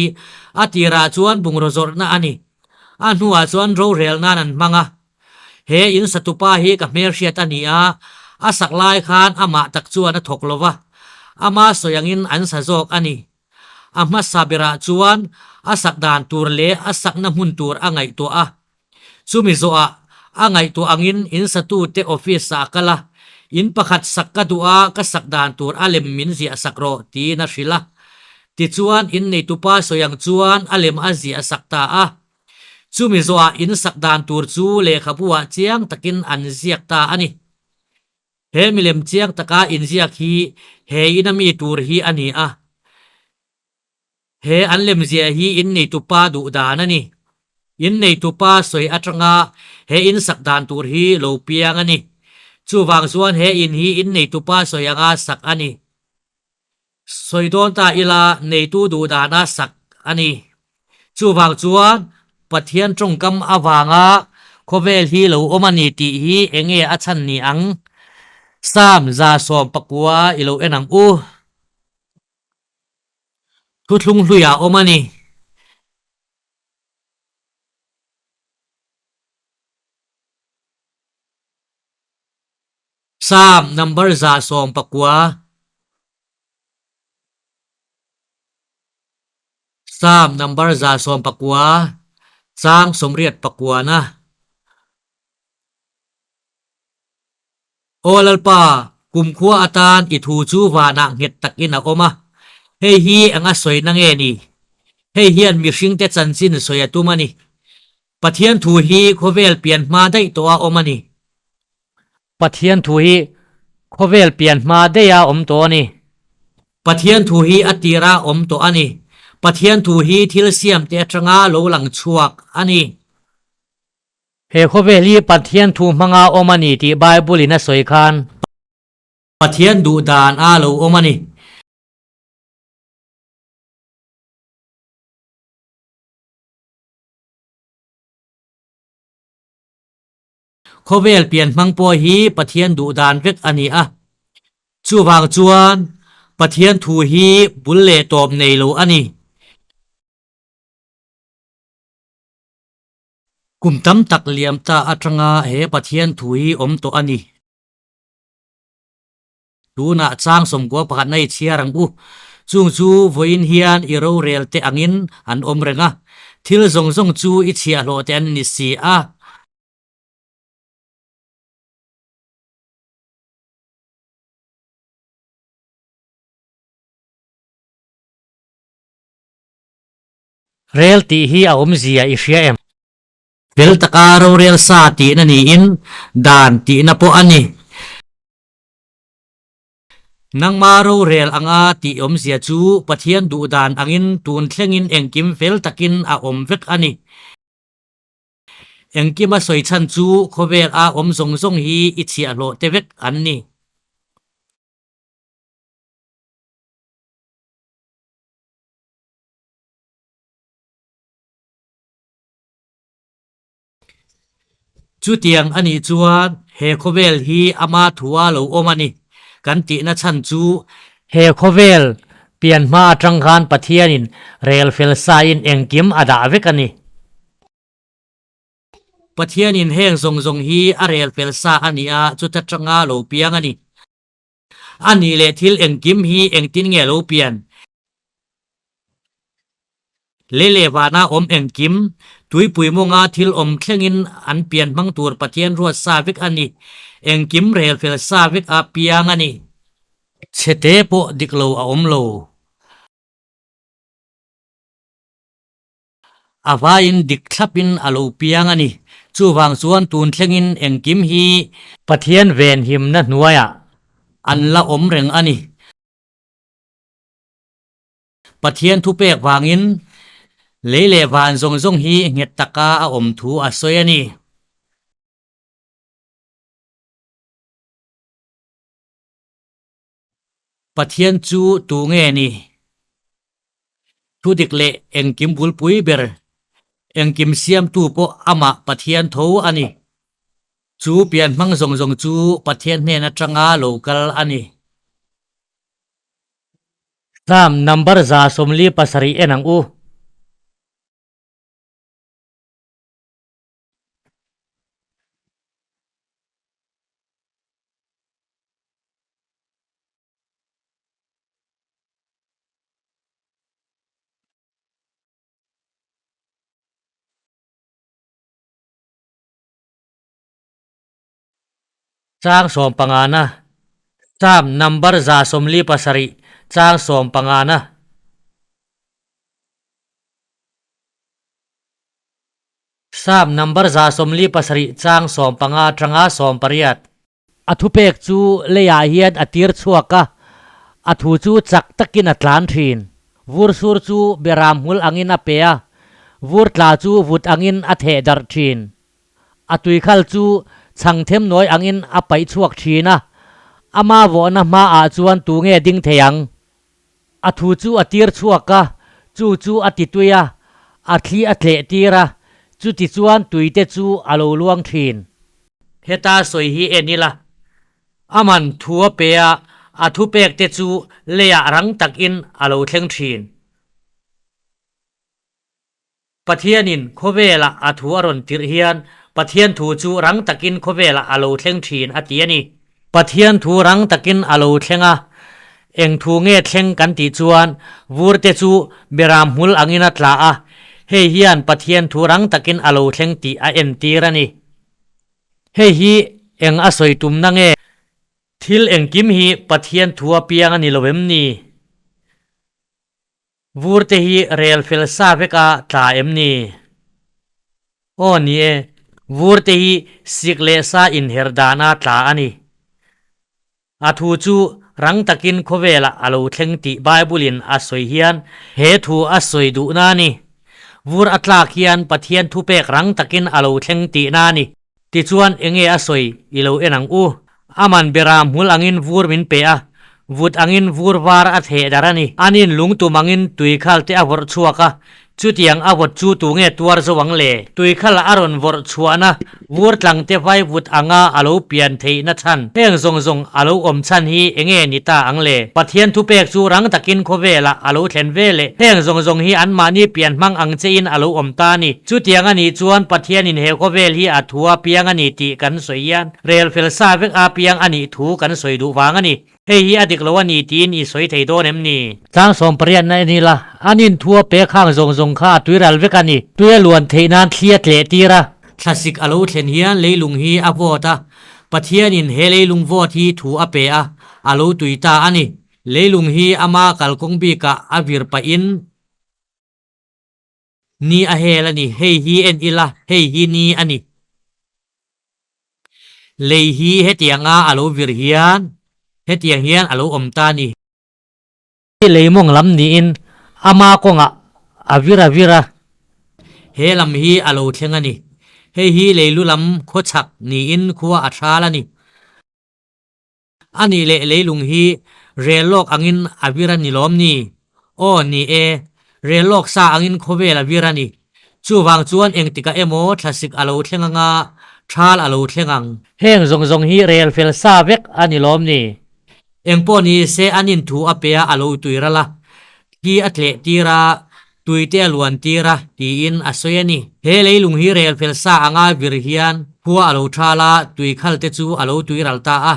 a tirah chuan bungraw zawrhna a ni. A hnuah chuan rorel nan an hmang a. He in satupa hi ka hmelhriat a ni a, a sak lai khan amah tak chuan a thawk lo va, ama sawi angin an sa zawk a ni. A hmasa berah chuan a sak dan tur leh a sakna hmun tur a ngaihtuah a. Chumi zawhah a ngaihtuah angin in satute office-ah a kal a, In pakhat sak ka duh a, ka sak dan tur a lem min ziah sak rawh, tiin a hrilh a. Tichuan, inneitupa sawi ang chuan a lem a ziah sak ta a. Chumi zawhah in sak dan tur chu lehkhabu-ah chiang takin an ziak ta a ni. He milem chiang taka inziak hi he ina mi tur hi a ni a. He an lemziah hi inneitupa duh dan a ni. Inneitupa sawi atanga he in sak dan tur hi lo piang a ni. Chuvang chuan he in hi inneitupa sawi anga sak a ni. Sawi dawn ta ila neitu duh dana sak a ni. Chuvang chuan Pathian tawngkam avanga khawvel hi lo awm a ni tih hi enge a chhan ni ang? Psalm 119 i lo en ang u. Thuthlung hluiah awm a ni. Psalm number 119. Psalm number 119, chang 89 na. Aw Lalpa, kumkhua atan i thu chu vanah nghet takin a awm a, hei hi eng a sawina nge ni? Hei hian mihringte chanchin sawi a tum a ni. Pathian thu hi khawvel pian hma daih tawh a awm a ni. Pathian thu hi khawvel pian hma daih a awm tawh a ni. Pathian thu hi a tira awm tawh a ni. Pathian thu hi thil siamte atanga lo lang chhuak a ni. He khawvel hi Pathian thu hmanga awm a ni tih Bible-in a sawi khan. Pathian duh dan a lo awm a ni. Khawvel pian hmang pawh hi Pathian duh dan vek a ni a. Chuvang chuan Pathian thu hi bul leh tawp nei lo a ni. Kum tam tak liam ta atanga he Pathian thu hi awm tawh a ni. Tunah chang sawmkua pakhatna i chhiar ang u. Chung chu vawiin hian i rorel te angin an awm reng a, thil zawng zawng chu i chhiahhlawh te an ni si a. Rel tih hi a awmzia i hria em? Fel taka rorel sa tihna niin dan tihna pawh a ni. Nangma rorel anga tih awmzia chu Pathian duh dan angin tun thlengin engkim fel takin a awm vek a ni. Engkima sawi chhan chu khawvel a awm zawng zawng hi i chhiahhlawh te vek an ni. Chutiang a nih chuan he khawvel hi ama thua lo awm a ni kan tihna chhan chu. He khawvel pian hma atang khan Pathianin rel fel sain engkim a dah vek a ni. Pathianin heng zawng zawng hi a rel fel sa a ni a, chuta tanga lo piang a ni. A nih leh thil engkim hi engtin nge lo pian? Lei leh vana awm engkim, tuipui mawnga thil awm thlengin an pian hmang tur Pathian ruat sa vek a ni. Engkim rel fel sa vek a piang a ni. Chhete pawh dik lo a awm lo. A vaiin dik thlapin a lo piang a ni. Chuvang chuan tun thlengin engkim hi. Pathian venhimna hnuaiah an la awm reng a ni. Pathian thupek vangin lei leh van zawng zawng hi nghet taka a awm thu a sawi a ni. Pathian chu tu nge ni? Thudik leh engkim bulpui ber, engkim siamtu pawh amah Pathian tho a ni. Chu pian hmang zawng zawng chu Pathian hnen atanga lo kal a ni. Psalm number 147 en ang u. Chang sawmpangana, Psalm number 147 chang sawmpangana. Psalm number 147 chang 15 atanga 18. A thupek chu leiah hian a tir chhuak a, a thu chu chak takin a tlan thin. Vur sur chu beram hmul angin a pe a, vur tla chu vut angin a theh darh thin. A tuikhal chu chhang them nawi angin a paih chhuak thin a, ama vawhna hmaah chuan tu nge ding thei ang? A thu chu a tir chhuak a, chu chu a ti tui a, a thli a tleh tir a, chuti chuan tuite chu a lo luang thin. Heta sawi hi en ila, a man thu a pe a, a thupek te chu leiah rang takin a lo thleng thin. Pathianin khawvelah a thu a rawn tirh hian Pathian thu chu rang takin khawvelah a lo thleng thin a ti a ni. Pathian thu rang takin a lo thleng a, eng thu nge thleng kan tih chuan vur te chu beram hmul angin a tla a, hei hian Pathian thu rang takin a lo thleng tih a entir a ni. Hei hi eng a sawi tumna nge? Thil engkim hi Pathian thu a piang a ni lo em ni? Vur te hi rel fel sa vek a tla em ni? Aw ni e, vur te hi sik leh sa inher dana tla a ni. A thu chu rang takin khawvelah a lo thleng tih Bible-in a sawi hian he thu a sawi duhna a ni. Vur a tlak hian Pathian thupek rang takin a lo thleng tihna a ni. Tichuan enge a sawi i lo en ang u. Aman bera hmul angin vur min pe a, vut angin vur var a theh dar a ni. Anin lungtum angin tuikhal te a vawrh chhuak a, chutiang a vawt chu tu nge tuar zo ang le? Tuikhal a rawn vawrh chhuahna vur tlang te vai vut anga a lo pian theihna chhan, heng zawng zawng a lo awm chhan hi enge ni ta ang le? Pathian thupek chu rang takin khawvelah a lo thlen ve le. Heng zawng zawng hi anmahni pian hmang ang chein a lo awm ta a ni. Chutiang a nih chuan Pathianin he khawvel hi a thu a piang a ni tih kan sawi hian rel fel sa vek a piang a nih thu kan sawi duh vang a ni. Hei hi a dik lo a ni tiin i sawi thei dawn em ni? Tlang sawm pariatna en ila, an inthu a pek hang zawng zawng kha a tuiral vek a ni. Tui a luan theih nan thli a tleh tir a. Thlasik a lo thlen hian leilung hi a vawt a, Pathianin he leilung vawt hi thu a pe a, a lo tui ta a ni. Leilung hi ama kalkawng bikah a vir pahin Ni a hel a ni, hei hi en ila, hei hi ni a ni. Lei hi hetianga a lo vir hian, hetiang hian a lo awm ta a ni. Lei mawng lam niin ama kawngah a vir a vir a. He lam hi a lo thleng a ni. Hei hi lei lu lam khawchhak niin khua a thal a ni. A nih leh leilung hi rel lawk angin a vir a ni lawm ni? Aw, ni e, rel lawk sa angin khawvel a vir a ni. Chuvang chuan engtikah emaw thlasik a lo thleng anga thal a lo thleng ang. Heng zawng zawng hi rel fel sa vek a ni lawm ni? Engpawh ni se an inthu a pe a, a lo tui ral a, thli a tleh tir a. Tuite a luan tir a, tiin a sawi a ni. He leilung hi rel fel sa anga vir hian khua a lo thal a, tui khal te chu a lo tui ral ta a.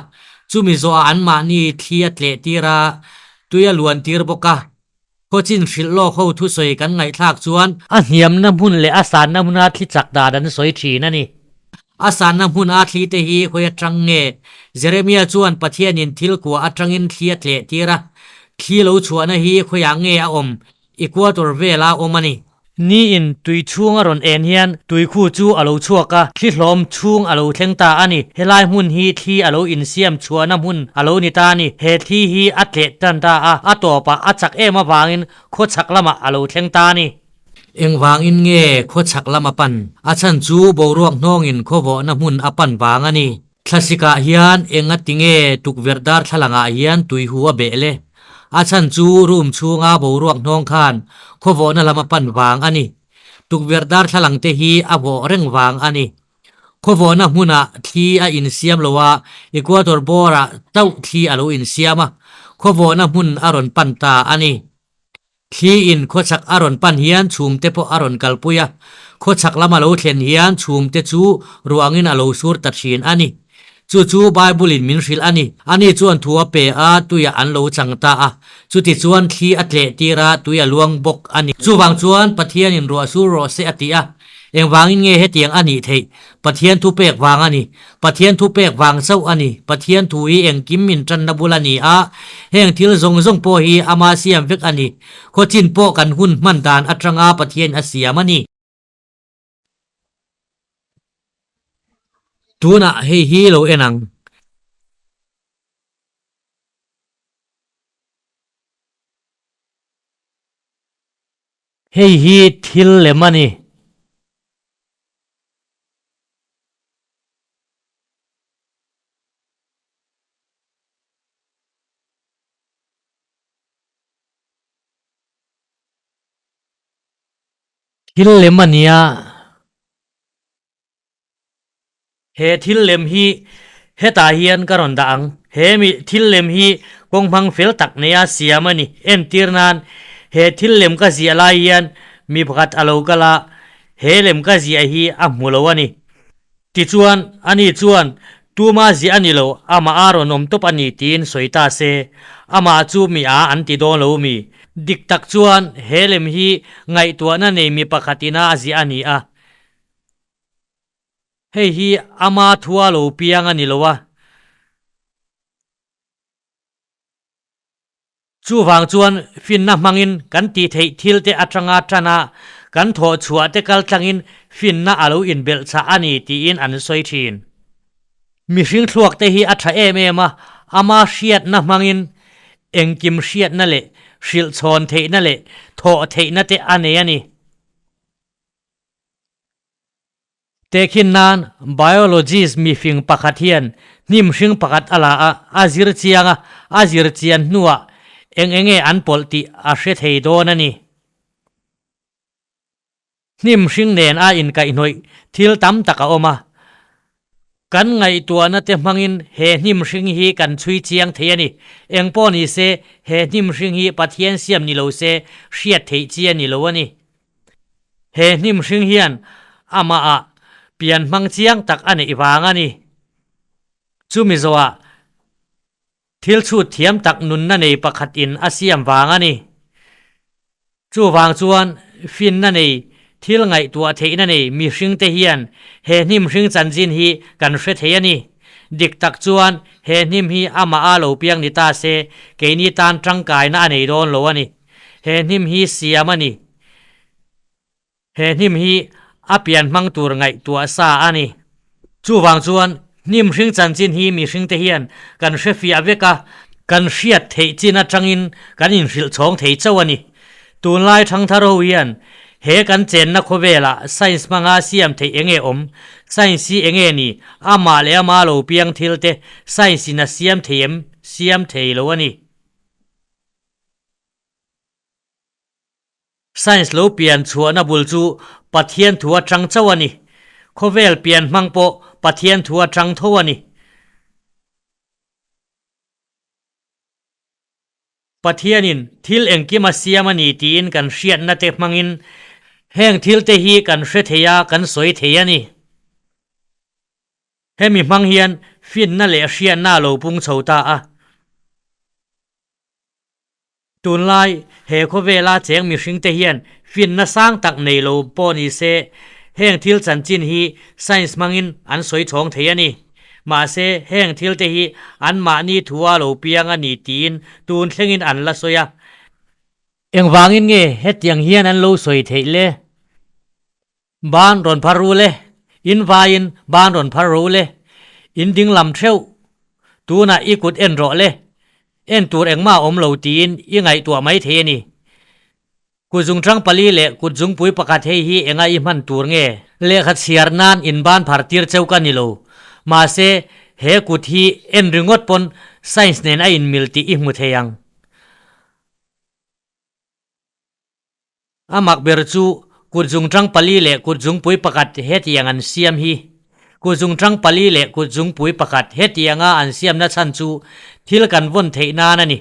Chumi zawhah anmahni thli a tleh tir a, tui a luan tir bawk a. Khawchin hrilh lawk ho thusawi kan ngaihthlak chuan. A hniamna hmun leh a sanna hmuna thli chak dan an sawi thin a ni. A sanna hmun a thli te hi hawi atang nge? Jeremia chuan Pathianin thil kua atangin thli a tleh tir a, thli lo chhuahna hi khawiah nge a awm? Equator vela awm a ni. Niin tui chhung a rawn en hian tui khu chu a lo chhuak a, thli hlawm chhung a lo thleng ta a ni. Helai hmun hi thli a lo insiam chhuahna hmun a lo ni ta a ni. He thli hi a tleh tan ta a, a tawpah a chak em avangin khawchhak lamah a lo thleng ta a ni. Engvangin nge khawchhak lam a pan? A chhan chu boruak hnawngin khawvawhna hmun a pan vang a ni. Thlasikah hian enga tinge tukverh darthlalangah hian tui hu a beh le? A chhan chu room chhunga boruak hnawng khan khawvawhna lam a pan vang a ni. Tukverh darthlalang te hi a vawh reng vang a ni. Khawvawhna hmunah thli a insiam lo a, Equator bawrah chauh thli a lo insiam a, khawvawhna hmun a rawn pan ta a ni. Thli in khawchhak a rawn pan hian chhum te pawh a rawn kalpui a, khawchhak lam a lo thlen hian chhum te chu ruangin a lo sur ta thin a ni. Chu chu Bible in min hrilh a ni. Ani chuan thu a pe a, tuiah an lo chang ta a. Chutichuan thli a tleh tir a, tui a luang bawk a ni. Chuvang chuan Pathianin ruah sur rawh se a ti a. Engvangin nge hetiang a nih theih? Pathian thu pek vang a ni. Pathian thu pek vang chauh a ni. Pathian thu hi engkim min tanna bul a ni a, heng thil zawng zawng pawh hi ama siam vek a ni. Khawchin pawh kan hun hman dan atanga Pathian a siam a ni. Tunah hei hi lo en ang. Hei hi thil lem a ni. Thil lem a nia. He thil lem hi hetah hian ka rawn dah ang. He mi thil lem hi kawng hmang fel tak neia siam a ni. Entir nan he thil lem ka ziah lai hian mi pakhat a lo kal a, he lem ka ziah hi a hmu lo a ni. Tichuan, ani chuan tuma ziah a ni lo, amah a rawn awm tawp a ni tiin sawi ta se, amah chu mi a an ti dawn lo mi. Dik tak chuan he lem hi ngaihtuahna nei mi pakhat ina a ziah a ni a. Hei hi ama thua lo piang a ni lo a. Chuvang chuan finna hmangin kan tih theih thil te atanga tan a, kan thawh chhuah te kal tlangin finna a lo inbelh chah a ni tiin an sawi thin. Mihring thluak te hi a tha em em a, ama hriatna hmangin engkim hriatna leh hrilhchhawn theihna leh thawh theihna te a nei a ni. Tehkhin nan biologist mifing pakhat hian hnim hring pakhat a la a, a zir chiang a, a zir chian hnuah eng eng nge an pawlh tih a hre thei dawn a ni. Hnim hring nen a inkaihhnawih thil tam tak a awm a, kan ngaihtuahna te hmangin he hnim hring hi kan chhui chiang thei a ni. Eng pawh ni se, he hnim hring hi Pathian siam ni lo se hriat theih chi a ni lo a ni. He hnim hring hian amahah pian hmang chiang tak a neih vang a ni. Chumi zawhah thil chhut thiam tak nunna nei pakhatin a siam vang a ni. Chuvang chuan finna nei, thil ngaihtuah theihna nei mihringte hian he hnim hring chanchin hi kan hre thei a ni. Dik tak chuan he hnim hi amah a lo piang ni ta se keini tan tangkaina a nei dawn lo a ni. He hnim hi siam a ni. He hnim hi a pian hmang tur ngaihtuah sa a ni. Chuvang chuan hnim hring chanchin hi mihringte hian kan hre fiah vek a, kan hriat theih chin atangin kan inhrilh chhawng thei chauh a ni. Tunlai thangthar ho hian he kan chenna khawvelah science hmanga siam theih enge awm, science hi enge ni, amah leh ama lo piang thil te science in a siam thei em, siam thei lo a ni. Science lo pian chhuahna bul chu Pathian thu atang chauh a ni. Khawvel pian hmang pawh Pathian thu atang tho a ni. Pathianin thil engkim a siam a ni tiin kan hriatna te hmangin heng thil te hi kan hre thei a, kan sawi thei a ni. Hemi hmang hian finna leh hriatna a lo pung chho ta a. Tunlai he khawvela cheng mihringte hian finna sang tak nei lo pawh ni se, heng thil chanchin hi science hmangin an sawi chhawng thei a ni. Mahse, heng thilte hi anmahni thua lo piang a ni tiin tun thlengin an la sawi a. Engvangin nge hetiang hian an lo sawi theih le? Ban rawn phar ru le, in vaiin ban rawn phar ro le, in ding lam theuh, tunah i kut en rawh le, en tur engmah a awm lo tiin i ngaihtuah mai thei a ni. Kut zungṭang pali leh kut zungpui pakhat hei hi enga i hman tur nge? Lehkha chhiar nan in ban phar tir cheu ka ni lo. Mahse, he kut hi en ringawt pawn science nen a inmil tih i hmu thei ang. A mak ber chu kut zungṭang pali leh kut zungpui pakhat hetiang an siam hi. Kut zungṭang pali leh kut zungpui pakhat hetianga an siamna chhan chu thil kan vawn theih nan a ni.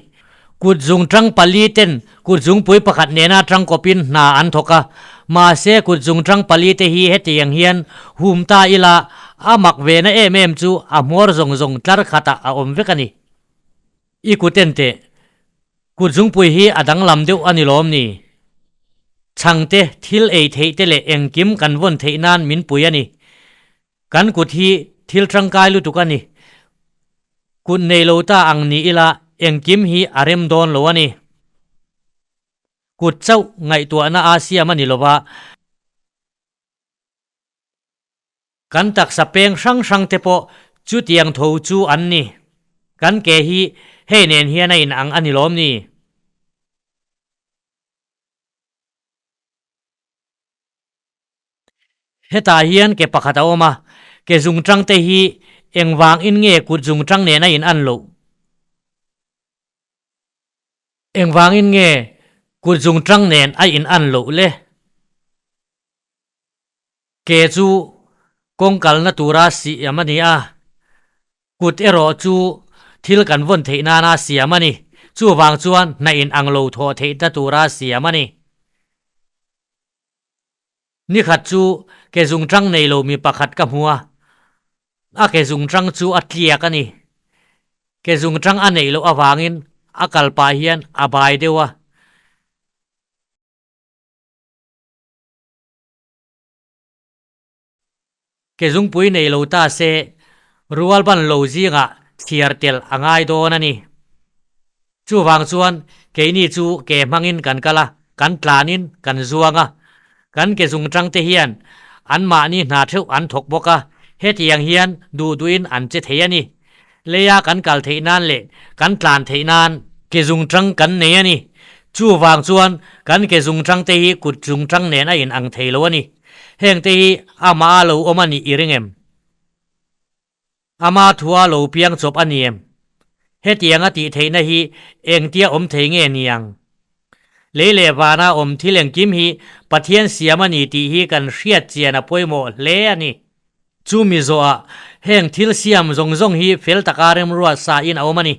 Kut zungṭang pali ten kut zungpui pakhat nena tangkawpin hna an thawk a, mahse kut zungṭang pali te hi hetiang hian hum ta ila a mak ve na em em chu a hmawr zawng zawng tlar khatah a awm vek a ni. I kut en teh. Kut zungpui hi a danglam deuh a ni lawm ni? Chhangte, thil ei theih te leh engkim kan vawn theih nan min pui a ni. Kan kut hi thil tangkai lutuk a ni. Kut nei lo ta ang ni ila engkim hi a rem dawn lo a ni. Kut chauh ngaihtuahna a siam a ni lova. Kan taksa peng hrang hrang te pawh chutiang tho chu an ni. Kan ke hi hei nen hian a inang a ni lawm ni? Hetah hian ke pakhat a awm a, ke zungṭang te hi engvangin nge kut zungṭang nen a in an loh? Engvangin nge kut zungṭang nen a in an loh le? Ke chu kawng kalna tura siam a ni a, kut erawh chu thil kan vawn theih nana siam a ni. Chuvang chuan hna in ang lo thawh theihna tura siam a ni. Nikhat chu ke zungṭang nei lo mi pakhat ka hmu a, a ke zungṭang chu a tliak a ni. Ke zungṭang a neih loh avangin a kal pah hian a bai deuh a. Ke zungpui nei lo ta se, rual ban lo zingah chhiar tel a ngai dawn a ni. Chuvang chuan keini chu ke hmangin kan kal a, kan tlanin kan zuang a. Kan ke zungṭang te hian anmahni hna theuh an thawk bawk a, hetiang hian duh duhin an che thei a ni. Leia kan kal theih nan leh kan tlan theih nan ke zungṭang kan nei a ni. Chuvang chuan kan ke zungṭang te hi kut zungṭang nen a inang thei lo a ni. Heng te hi amah a lo awm a nih i ring em? Ama thua lo piang chawp a ni em? Hetiang a tih theihna hi engtia awm thei nge ni ang? Lei leh vana awm thil engkim hi Pathian siam a ni tih hi kan hriat chian a pawimawh hle a ni. Chumi zawhah heng thil siam zawng zawng hi fel taka remruat sa in a awm a ni.